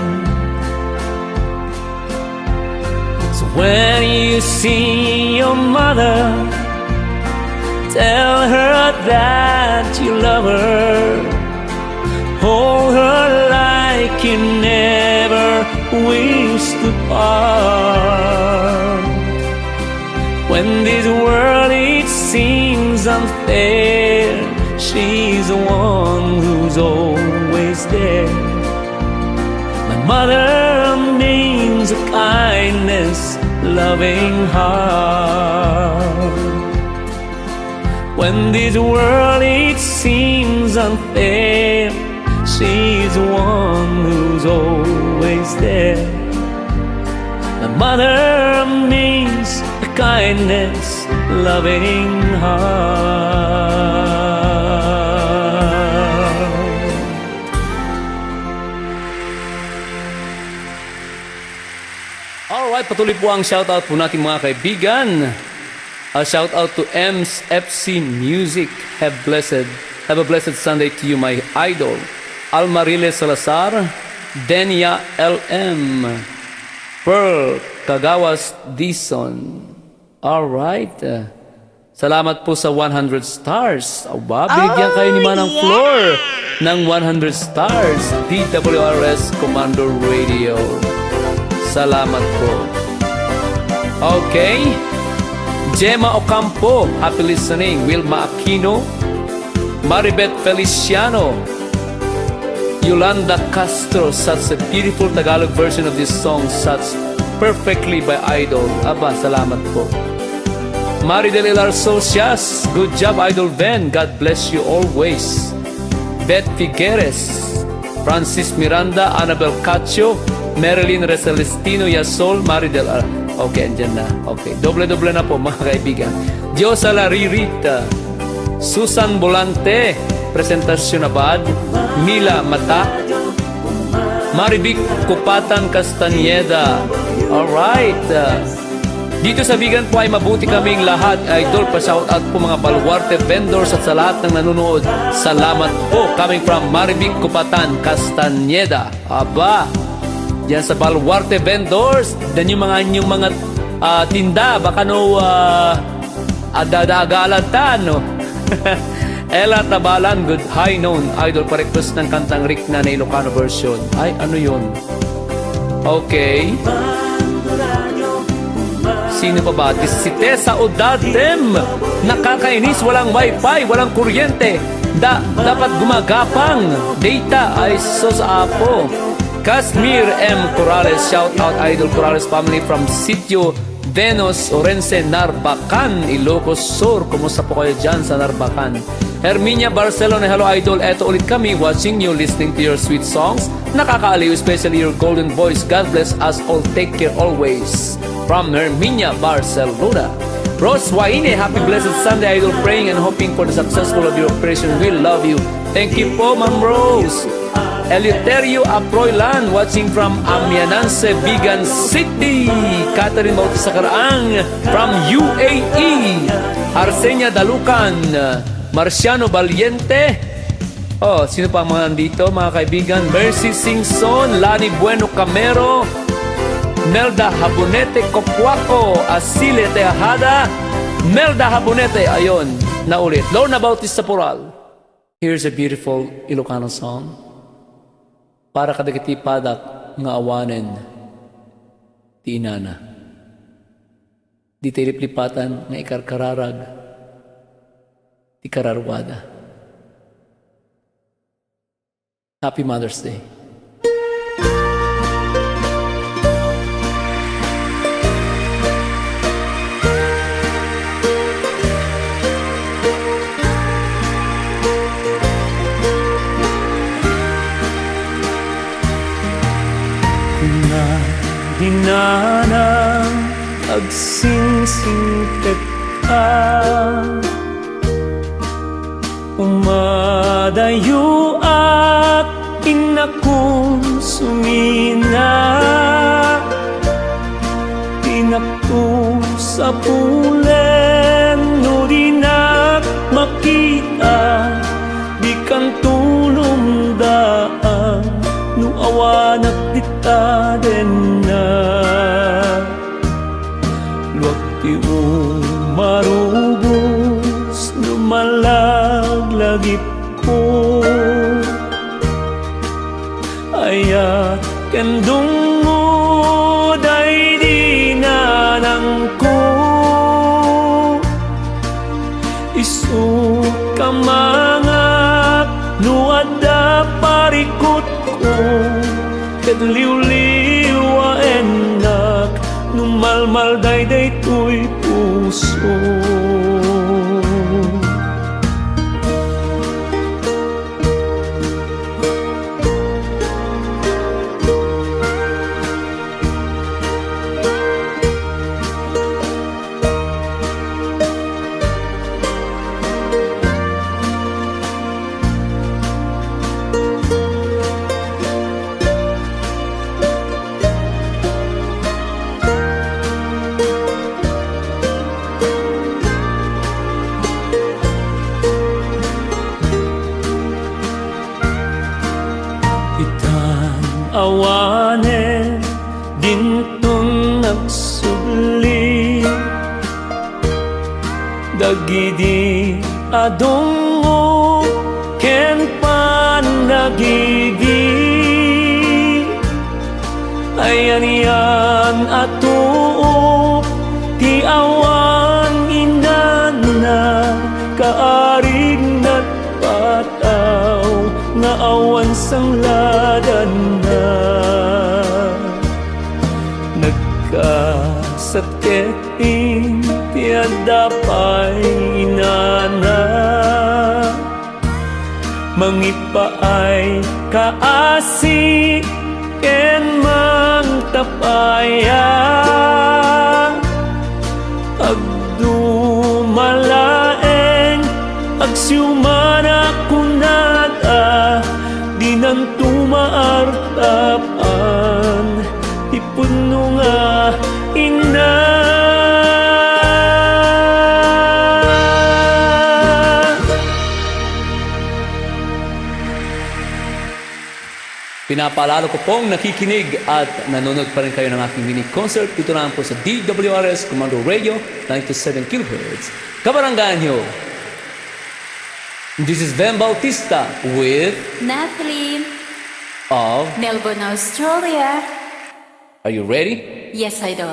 So when you see your mother, tell her that you love her. Hold her like you never wish to part. When this world it seems unfair, she's the one who's always there. My mother means a kindness, loving heart. When this world it seems unfair, she's the one who's always there. My mother means a kindness, loving heart. Alright, patuloy po ang shoutout po natin mga kaibigan. A shoutout to Ems FC Music. Have a blessed Sunday to you, my idol. Almarile Salazar, Denia LM, Pearl Kagawas Dison. All right. Salamat po sa 100 stars. Aba, bigyan kayo ni Manang Floor ng 100 stars. DWRS Commander Radio. Salamat po. Okay. Gemma Ocampo, happy listening. Wilma Aquino, Maribeth Feliciano, Yolanda Castro, such a beautiful Tagalog version of this song, such perfectly by Idol. Aba, salamat po. Maridel Ilar Socias, good job Idol Ben, God bless you always. Beth Figueres, Francis Miranda, Annabel Cacho, Marilyn Recelestino Yasol, Maridel. Okay, andyan na. Okay, doble-doble na po mga kaibigan. Diosa Laririta, Susan Bolante, Presentasyon Abad, Mila Mata, Marivic Kupatan Castaneda. Alright. Dito sa Bigan po ay mabuti kaming lahat. Idol, pa-shoutout po mga baluarte vendors at sa lahat ng nanonood. Salamat po. Coming from Marivic Kupatan Castaneda. Aba, yan sa baluarte vendors. Dan yung mga tinda. Baka no, adadaagalatan, no? Ella Tabalan, good high noon. Idol, pa-request ng kantang Rick na Ilocano version. Ay, ano yun? Okay. Sino pa ba? Si Tessa Odadem. Nakakainis, walang wifi, walang kuryente. Dapat gumagapang. Data ay sos apo. Casmir M. Corrales, shout out Idol Corrales family from Sitio Venus, Orense, Narbacan, Ilocos Sur. Kumusta po kayo dyan sa Narbacan? Herminia Barcelona, hello Idol. Eto ulit kami, watching you, listening to your sweet songs. Nakakaaliw, especially your golden voice. God bless us all. Take care always. From Herminia Barcelona. Rose Waine, happy blessed Sunday Idol, praying and hoping for the successful of your operation. We love you. Thank you po, Ma'am Rose. Eleuterio Aproylan, watching from Amianance, Bigan City. Catherine Bautista Caraang from UAE. Arsenia Dalucan, Marciano Valiente. Oh, sino pa mga nandito, mga kaibigan? Mercy Singson, Lani Bueno Camero, Melda Habonete Copuaco, Asile Tejada, Melda Habonete, ayon, na ulit. Lorna Bautista Poral. Here's a beautiful Ilocano song. Para kadagiti padak nga awanen ti inana. Di tiliplipatan nga ikarkararag ti kararwada. Happy Mother's Day. Hinanang agsingsingket ka, umadayo at inakong sumina, inakong sa pulen no dinak makita, di kan tulong daan no awanak dita den na. Luwag ti marubos no malaglagip ko, ayat kendung mo day dinanang ko, isu ka mga nuada parikot ko, kadliw-liw a enak, numalmal day tuy puso. dagidi adungo ken panagigi ayan yan atuop ti awan inana kaarig nat pataw nga awan sangladan na nagkasatketing tiada pa'y inana mangipaay kaasi ken mangtapaya agdumalaeng agsiumana kunada di nan tumaartapan ipuno nga ina Pinapaalala ko pong nakikinig at nanonood pa rin kayo ng aking mini concert. Ito naman po sa DWRS Commando Radio 97 kHz. Kabaranggan nyo. This is Van Bautista with Natalie of Melbourne, Australia. Are you ready? Yes, I do.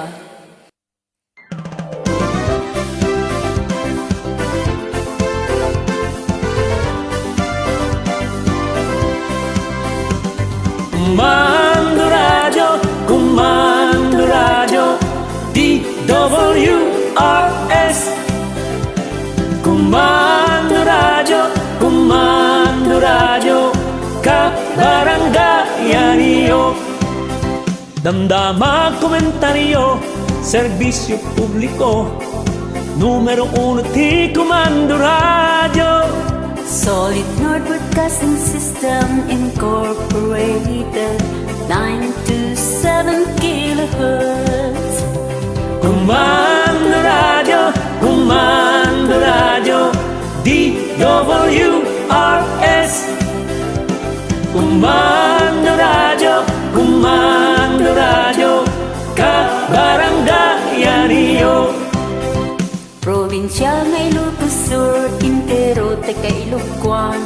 Comando Radio, DWRS. Comando Radio, kabaranggayan niyo. Damdama komentaryo, serbisyo publiko. Numero 1 ti Comando Radio. Solid North Broadcasting System Incorporated, 927 kilohertz. Comando Radio, DWRS. Comando Radio, kabaranggayan niyo. Provincial may Ilocos Sur, Intero, Teka Ilocos,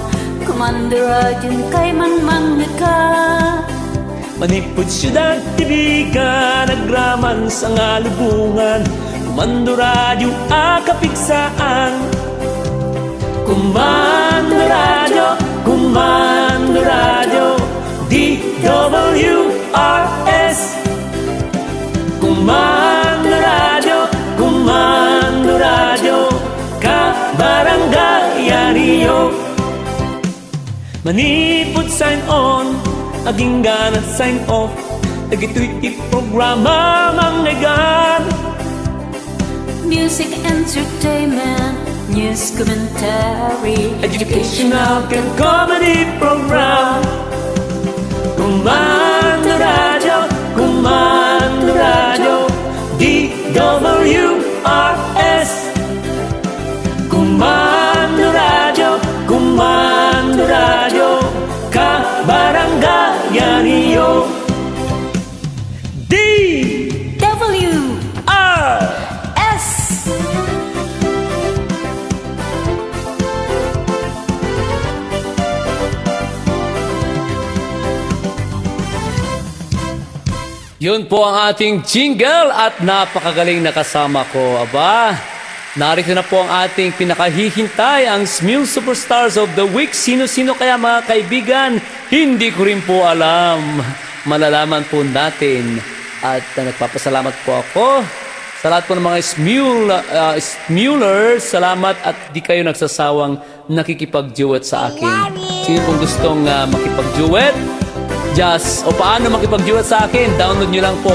Comando Radio kay Manmang ka. Manipod siyudad, tibigan, nagraman sa ngalubungan. Comando Radio, akapigsaan. Comando Radio, DWRS. Comando Radio, kabaranggayan niyo. Manipod sign on, aging ganat sign off. Dagito'y iprograma mangyagan. Music, entertainment, news, commentary, Educational and comedy program. Comando Radio, DWRS. Comando Radio, kabaranggayan niyo. DWRS. Yun po ang ating jingle at napakagaling na kasama ko. Aba, narito na po ang ating pinakahihintay, ang Smule Superstars of the Week. Sino-sino kaya mga kaibigan? Hindi ko rin po alam. Malalaman po natin. At nagpapasalamat po ako sa lahat po ng mga Smulers. Salamat at di kayo nagsasawang nakikipag-duet sa akin. Sino pong gustong makipag-duet? O paano makipag-duet sa akin? Download nyo lang po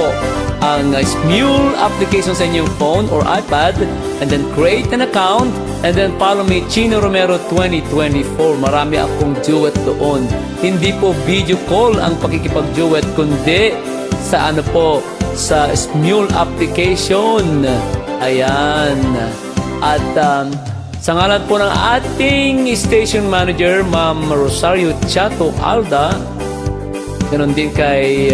ang Smule application sa inyong phone or iPad, and then create an account, and then follow me, Chino Romero 2024. Marami akong duet doon. Hindi po video call ang pakikipag-duet, kundi sa sa Smule application. Ayan. At sa ngalan po ng ating station manager, Ma'am Rosario Chato Alda, ganon din kay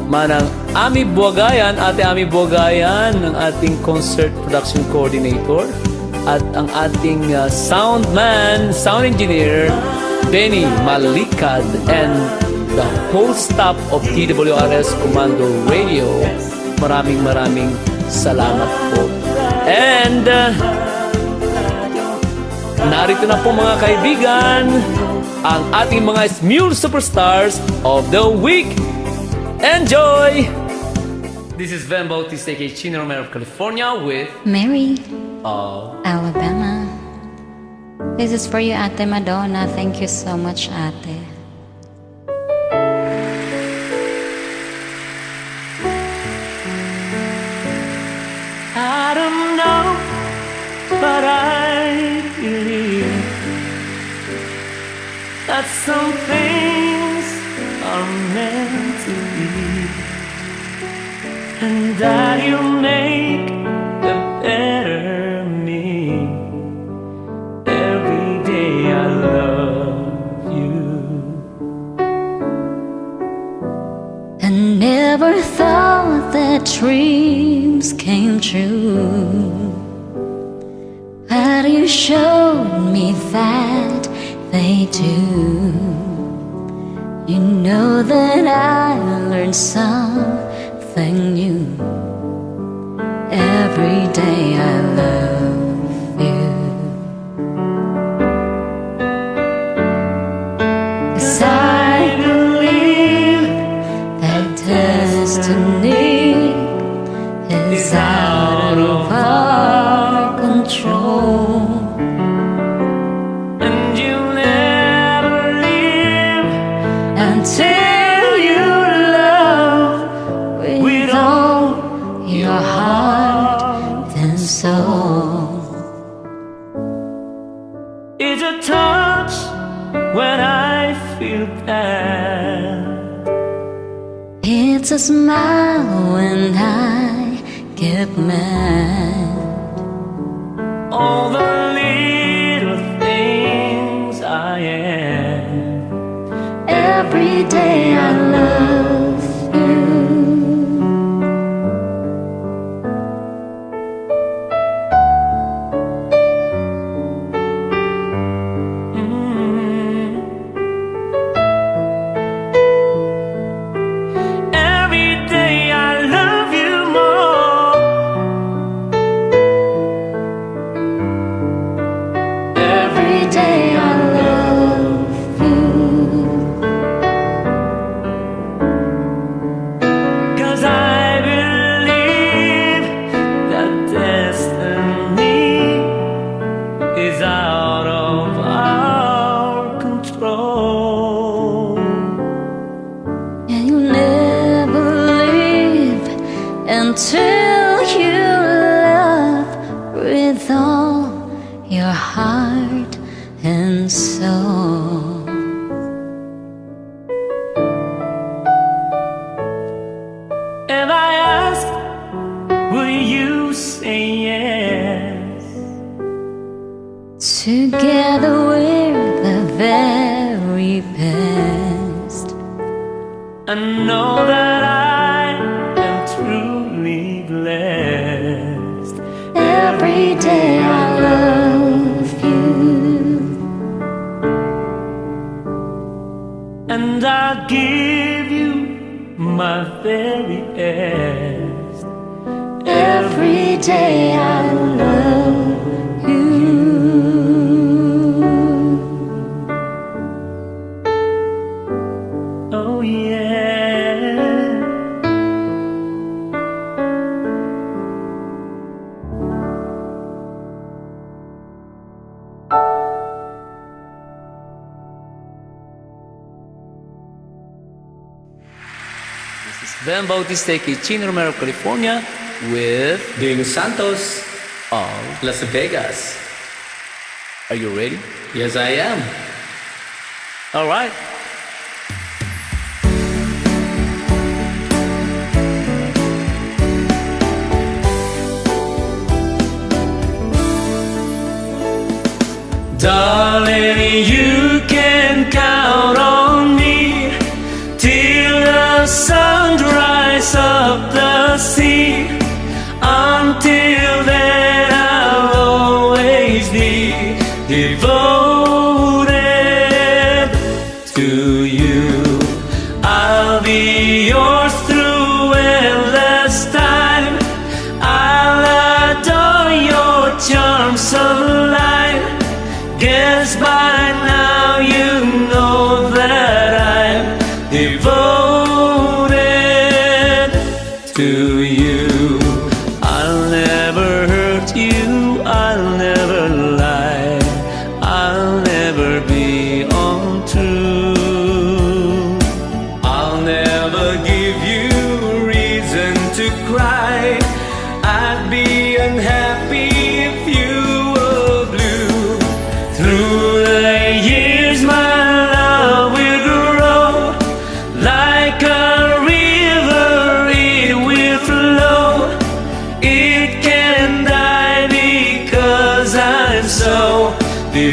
Manang Ami Buagayan, Ate Ami Buagayan, ng ating concert production coordinator. at ang ating sound engineer, Benny Malikad, and the whole staff of TWRS Commando Radio. Maraming salamat po. And narito na po mga kaibigan, ang ating mga Mule Superstars of the Week. Enjoy! This is Van Bautista, aka Chino Romero of California with Mary, Oh. Alabama. This is for you, Ate Madonna. Thank you so much, Ate. I don't know, but I believe that some things are meant to be, and that you make a better me. Every day I love you. I never thought that dreams came true, but you showed me that they do. You know that I learned something new. Every day I love you. 'Cause I believe that destiny is out of our control. And you never leave Until you love with all your heart and soul. It's a touch when I feel bad. It's a smile when I get mad. All the little things I am. Every day I love you. Every day I love you more. Every day I love you. 'Cause I believe that destiny is out of our control. And you never leave until you love with all your heart and soul. If I ask, will you say yes? Together we're the very best. I know that I am truly blessed. Every day I love you. And I'll give you my very best. Every day I love you. Oh yeah. This is Van Bautista, aka Chino Romero of California with Ding Santos, of Las Vegas. Are you ready? Yes, I am. All right. Darling, you can count on me till the sun dries up the sea. Until then, I'll always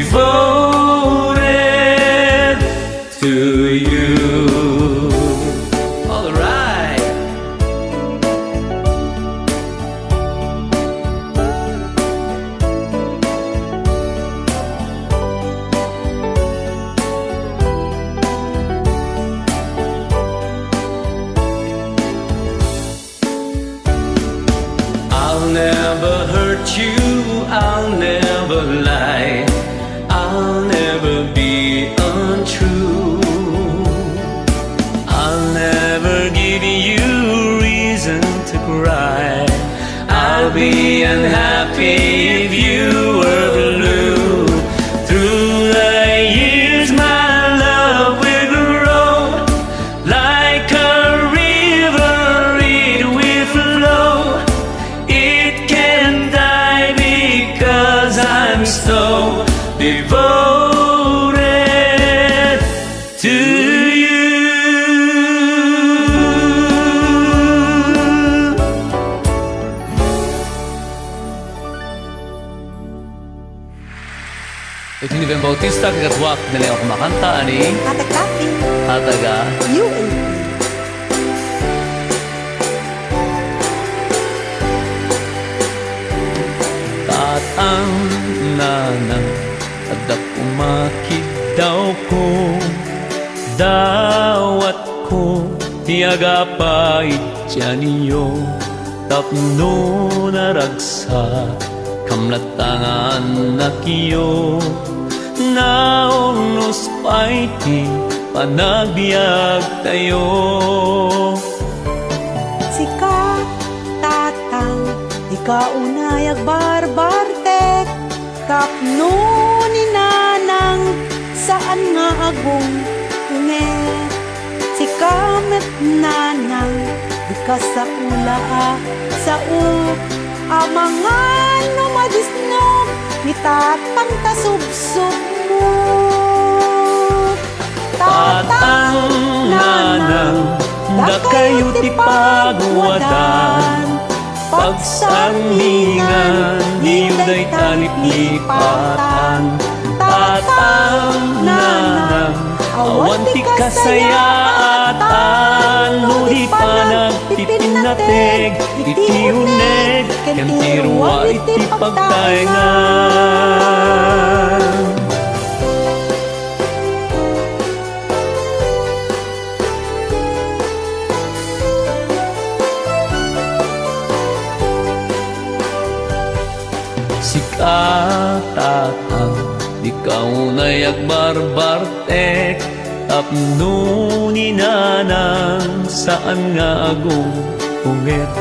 devoted to you. All right. I'll never hurt you, I'll never lie, I'll never be untrue. I'll never give you reason to cry. I'll be unhappy if you were blue. Through the years my love will grow like a river, it will flow. It can die because I'm so devoted to you. Ito ni Ben Bautista, kagatwak na lang ako kumakanta, ani? Katakapi, Hataga. UAP. Tatang nanang adak umakit daw ko, dawat ko tiyaga pa itya niyo, tapno naragsa kamlatangan na kiyo, naunos pa iti panagbiag tayo. Sika, tatang, ikaunay agbarbarte, tapno ni nanang, saan nga agong unet. Sika met nanang, di ka sa ula sa amangan no madisnog, ni tatang kasubsub mo. Tatang nanang, da kayo ti pagwadan, pagsanglingan, niyuday talip-lipatan. Tatang nanang, awan ti kasayaatan, no di pa nagpipinateg, iti uneg, ken ti ruwa iti pagtaengan. Sikatatang, di kaunay agbarbartek, tapno ni nanang, saan nga agong unget.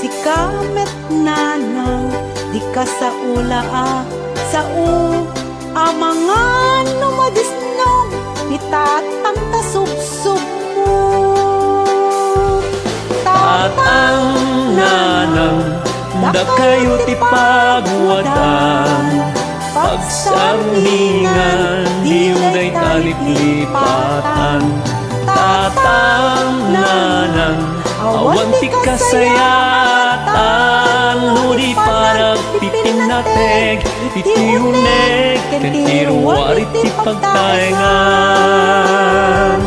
Sika met nanang, di ka sa ula sa amangan no madisnog, ni tatang kasubsub mo. Tatang nanang, da kayo ti pagwadan, pagsanglingan, diuday talip-lipatan. Tatang nanang, awan ti kasayaatan, no di pa nagpipinateg, iti uneg, ken ti ruwa iti pagtaengan.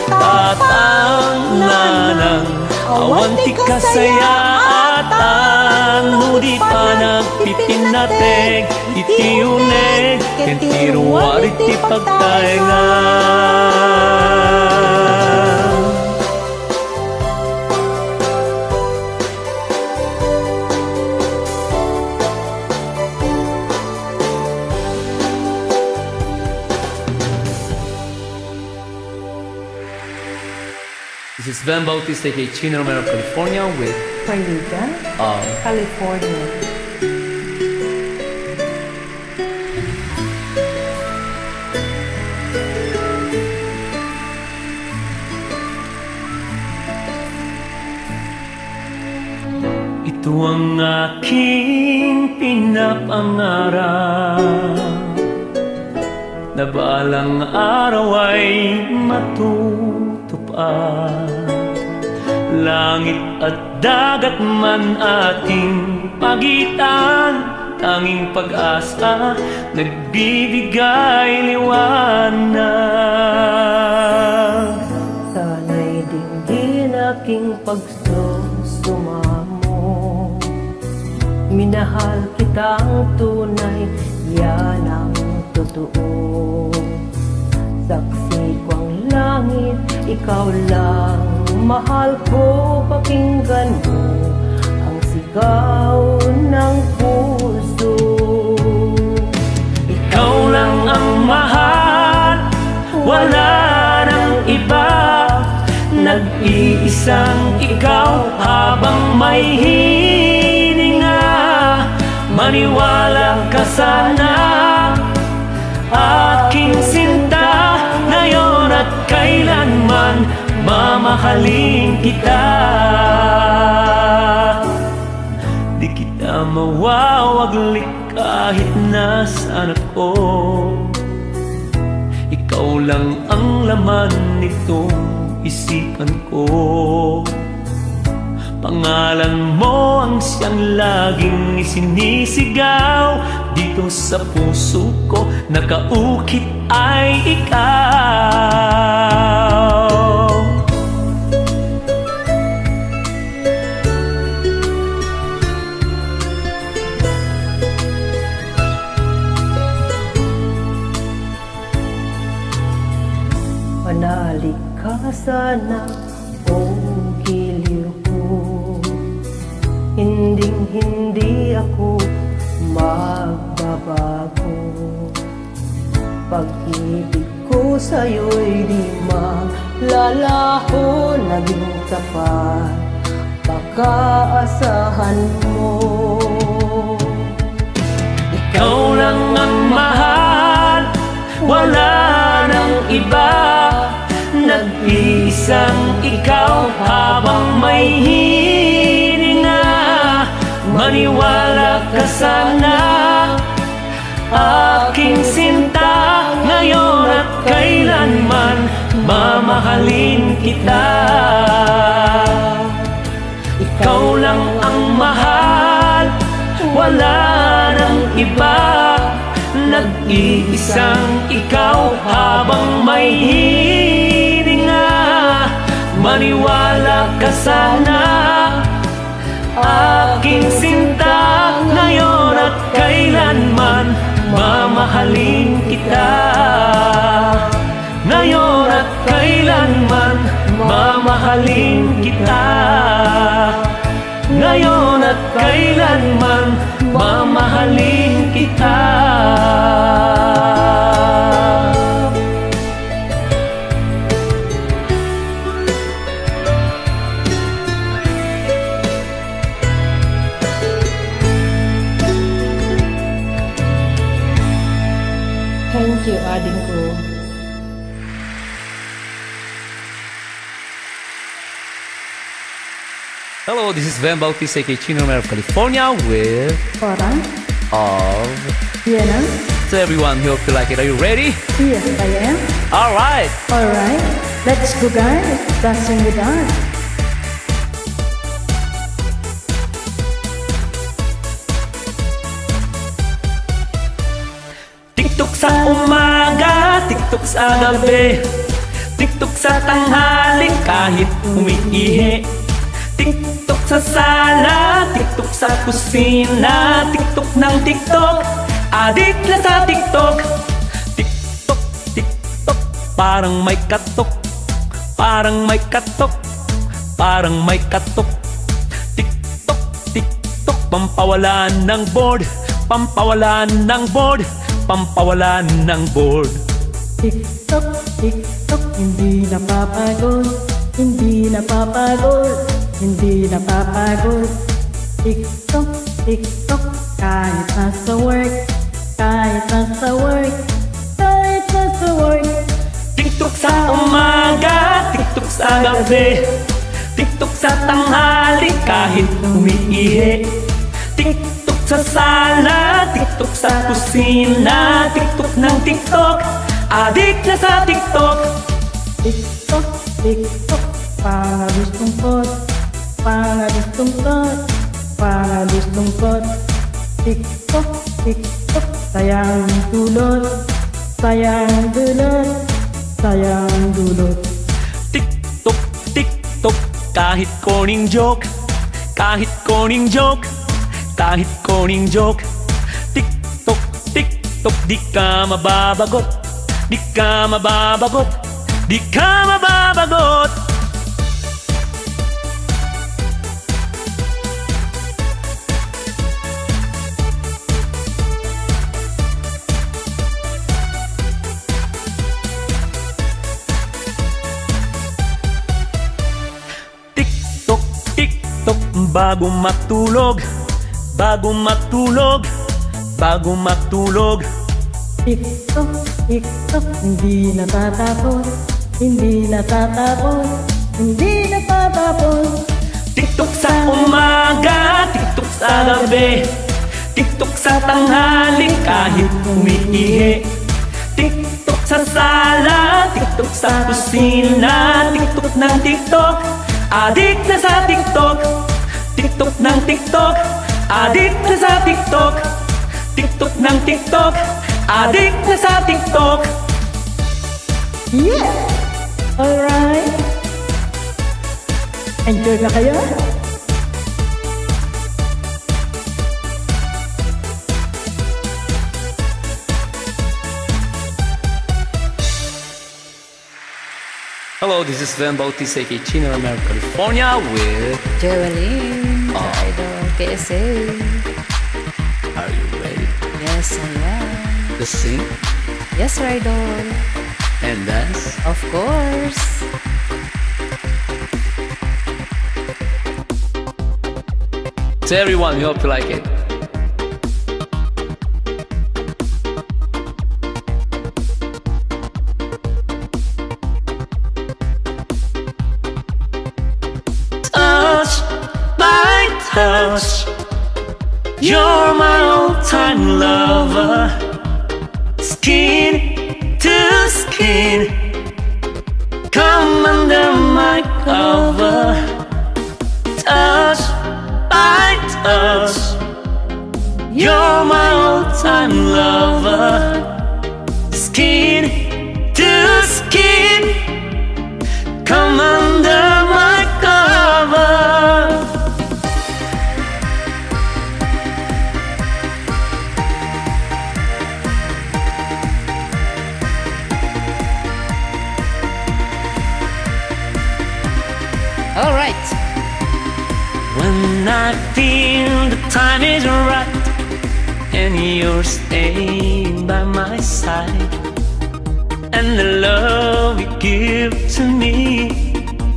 Tatang nanang, awan ti kasayaatan, no di pa nagpipinateg, iti uneg, ken ti ruwa iti pagtaengan. This is Ben Bautista, aka Chino Romero of California with Juanita, California. Ito ang aking pinapangarap, na balang araw ay matutupad. Langit at dagat man ating pagitan, tanging pag-asa, nagbibigay liwanag. Sana'y dinggin aking pagsusumamo. Minahal kitang tunay, yan ang totoo. Saksi ko ang langit, ikaw lang mahal ko. Pakinggan mo ang sigaw ng puso. Ikaw lang ang mahal, wala nang iba. Nag-iisang ikaw habang may hininga. Maniwala ka sana, aking sinta, ngayon at kailanman mamahalin kita. Di kita mawawaglik kahit nasaan ako. Ikaw lang ang laman nitong isipan ko. Pangalan mo ang siyang laging isinisigaw. Dito sa puso ko nakaukit ay ikaw. Manalik ka sana o giliw ko. Hinding-hindi ako magbabago. Pag-ibig ko sa'yo'y di maglalaho. Naging tapat, pakaasahan mo. Ikaw lang ang mahal, wala nang iba. Nag-iisang ikaw habang may hininga. Maniwala ka sana, aking sinta, ngayon at kailanman mamahalin kita. Ikaw lang ang mahal, wala nang iba. Nag-iisang ikaw habang may hininga. Maniwala ka sana, aking sinta, ngayon at kailanman mamahalin kita. Ngayon at kailanman mamahalin kita. Ngayon at kailanman mamahalin kita. Thank you, ading ko. Hello, this is Van Bautista, aka Chino Romero of California with Parang? of. Vienna? So everyone, hope you like it. Are you ready? Yes, I am. All right. Alright, let's go guys, dancing with us. TikTok sa umaga, TikTok sa gabi, TikTok sa tanghali kahit umiihi. TikTok sa sala, TikTok sa kusina, TikTok ng TikTok, addict na sa TikTok. TikTok, TikTok, parang may katok, parang may katok, parang may katok. TikTok, TikTok, pampawalan ng board, pampawalan ng board, pampawalan ng board. TikTok, TikTok, hindi napapagod, hindi napapagod, hindi napapagod. TikTok, TikTok, kahit nasa work, kahit nasa work, kahit nasa work. TikTok sa umaga, TikTok sa gabi, TikTok sa tanghali kahit umiihi. TikTok sa sala, TikTok sa kusina, TikTok ng TikTok, addict na sa TikTok. TikTok, TikTok, pangabis tungkot, pangabis tungkot, pangabis tungkot. Tiktok, tiktok, sayang dulot, sayang dulot, sayang dulot. Tiktok, tiktok, kahit koning joke, kahit koning joke, kahit koning joke. Tiktok, tiktok, di ka mababagot, di ka mababagot, di ka mababagot. Tiktok, tiktok, bago matulog, bago matulog, bago matulog. Tiktok, tiktok, hindi natatapos, hindi natatapos, hindi natatapos. Tiktok sa umaga, tiktok sa gabi, tiktok sa tanghali kahit umiihi. Tiktok sa sala, tiktok sa kusina, tiktok ng tiktok, adik na sa tiktok. Tiktok ng tiktok, adik na sa tiktok. Tiktok ng tiktok, adik na sa tiktok. Yeah! Alright! Enjoy ba kayo? Hello, this is Van Bautista Chino, America, California with... Geraldine, the idol KSA. Are you ready Yes, I am. to sing Yes, idol. and dance? Of course. To everyone, we hope you like it. Touch by touch, you're my all-time lover. Skin to skin, come under my cover. Touch by touch, you're my all-time lover. Skin to skin, come under my cover. All right. When I feel the time is right and you're staying by my side, and the love you give to me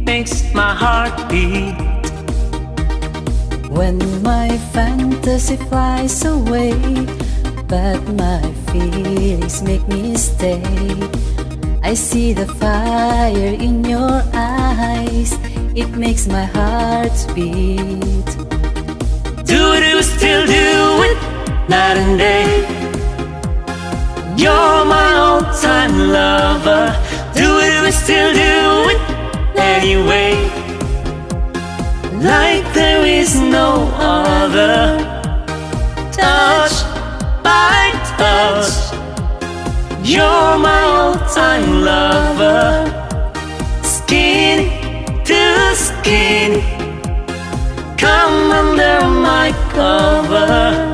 makes my heart beat. When my fantasy flies away, but my feelings make me stay. I see the fire in your eyes, it makes my heart beat. Do it, still do it, night and day. You're my all-time lover. Do it, we still do it anyway. Like there is no other. Touch by touch, you're my all-time lover. Skin to skin, come under my cover.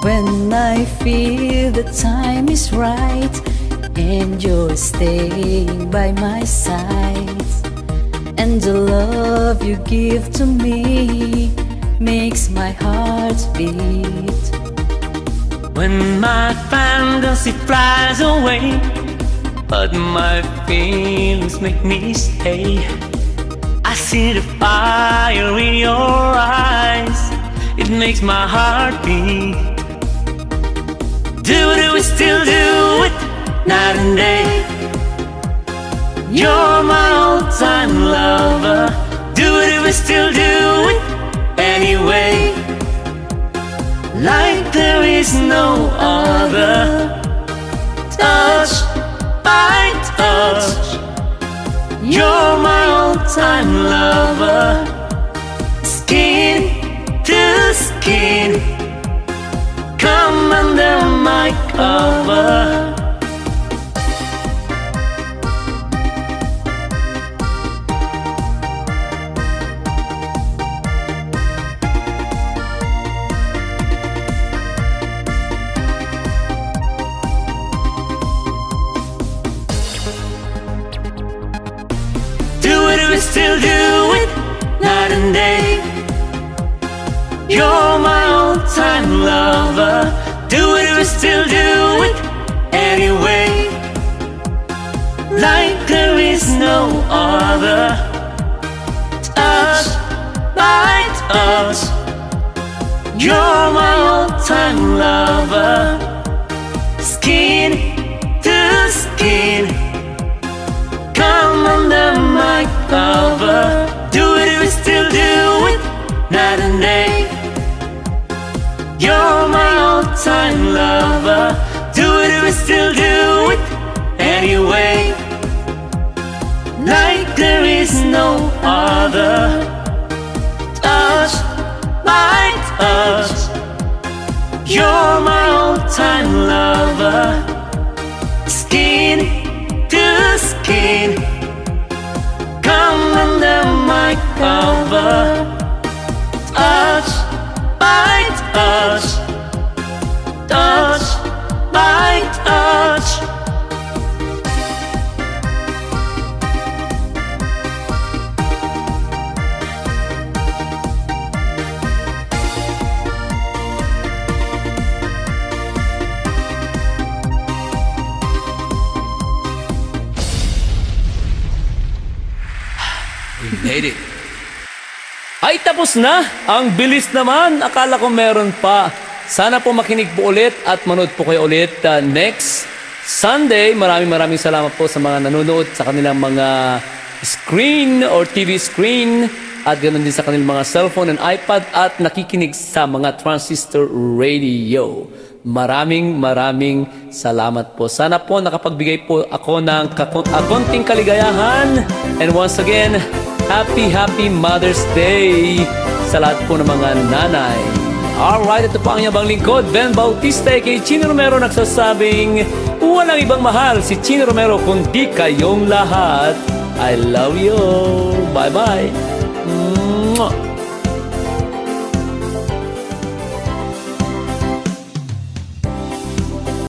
When I feel the time is right and you're staying by my side, and the love you give to me makes my heart beat. When my fantasy flies away, but my feelings make me stay. I see the fire in your eyes, it makes my heart beat. Do it, still do it, night and day. You're my all-time lover. Do it, we still do it anyway. like there is no other. Touch by touch, you're my all-time lover. Skin to skin, come under my cover. We still do it night and day. You're my all-time lover. Do it, we still do it anyway. Like there is no other. Touch by touch, you're my all-time lover. Skin to skin, come under my cover. Do it, we still do it night and day. You're my all-time lover. Do it, we still do it anyway. Like there is no other. Touch by touch, you're my all-time lover. Skin to skin, come under my cover. Touch by touch, touch by touch. Made it. Ay, tapos na! Ang bilis naman! Akala ko meron pa. Sana po makinig po ulit at manood po kayo ulit next Sunday. Maraming salamat po sa mga nanonood sa kanilang mga screen or TV screen at ganoon din sa kanilang mga cellphone and iPad at nakikinig sa mga transistor radio. Maraming salamat po. Sana po nakapagbigay po ako ng konting kaligayahan. And once again, Happy Mother's Day sa lahat po ng mga nanay. Alright, ito po ang yabang lingkod, Ben Bautista kay Chino Romero nagsasabing walang ibang mahal si Chino Romero kundi kayong lahat. I love you. Bye-bye.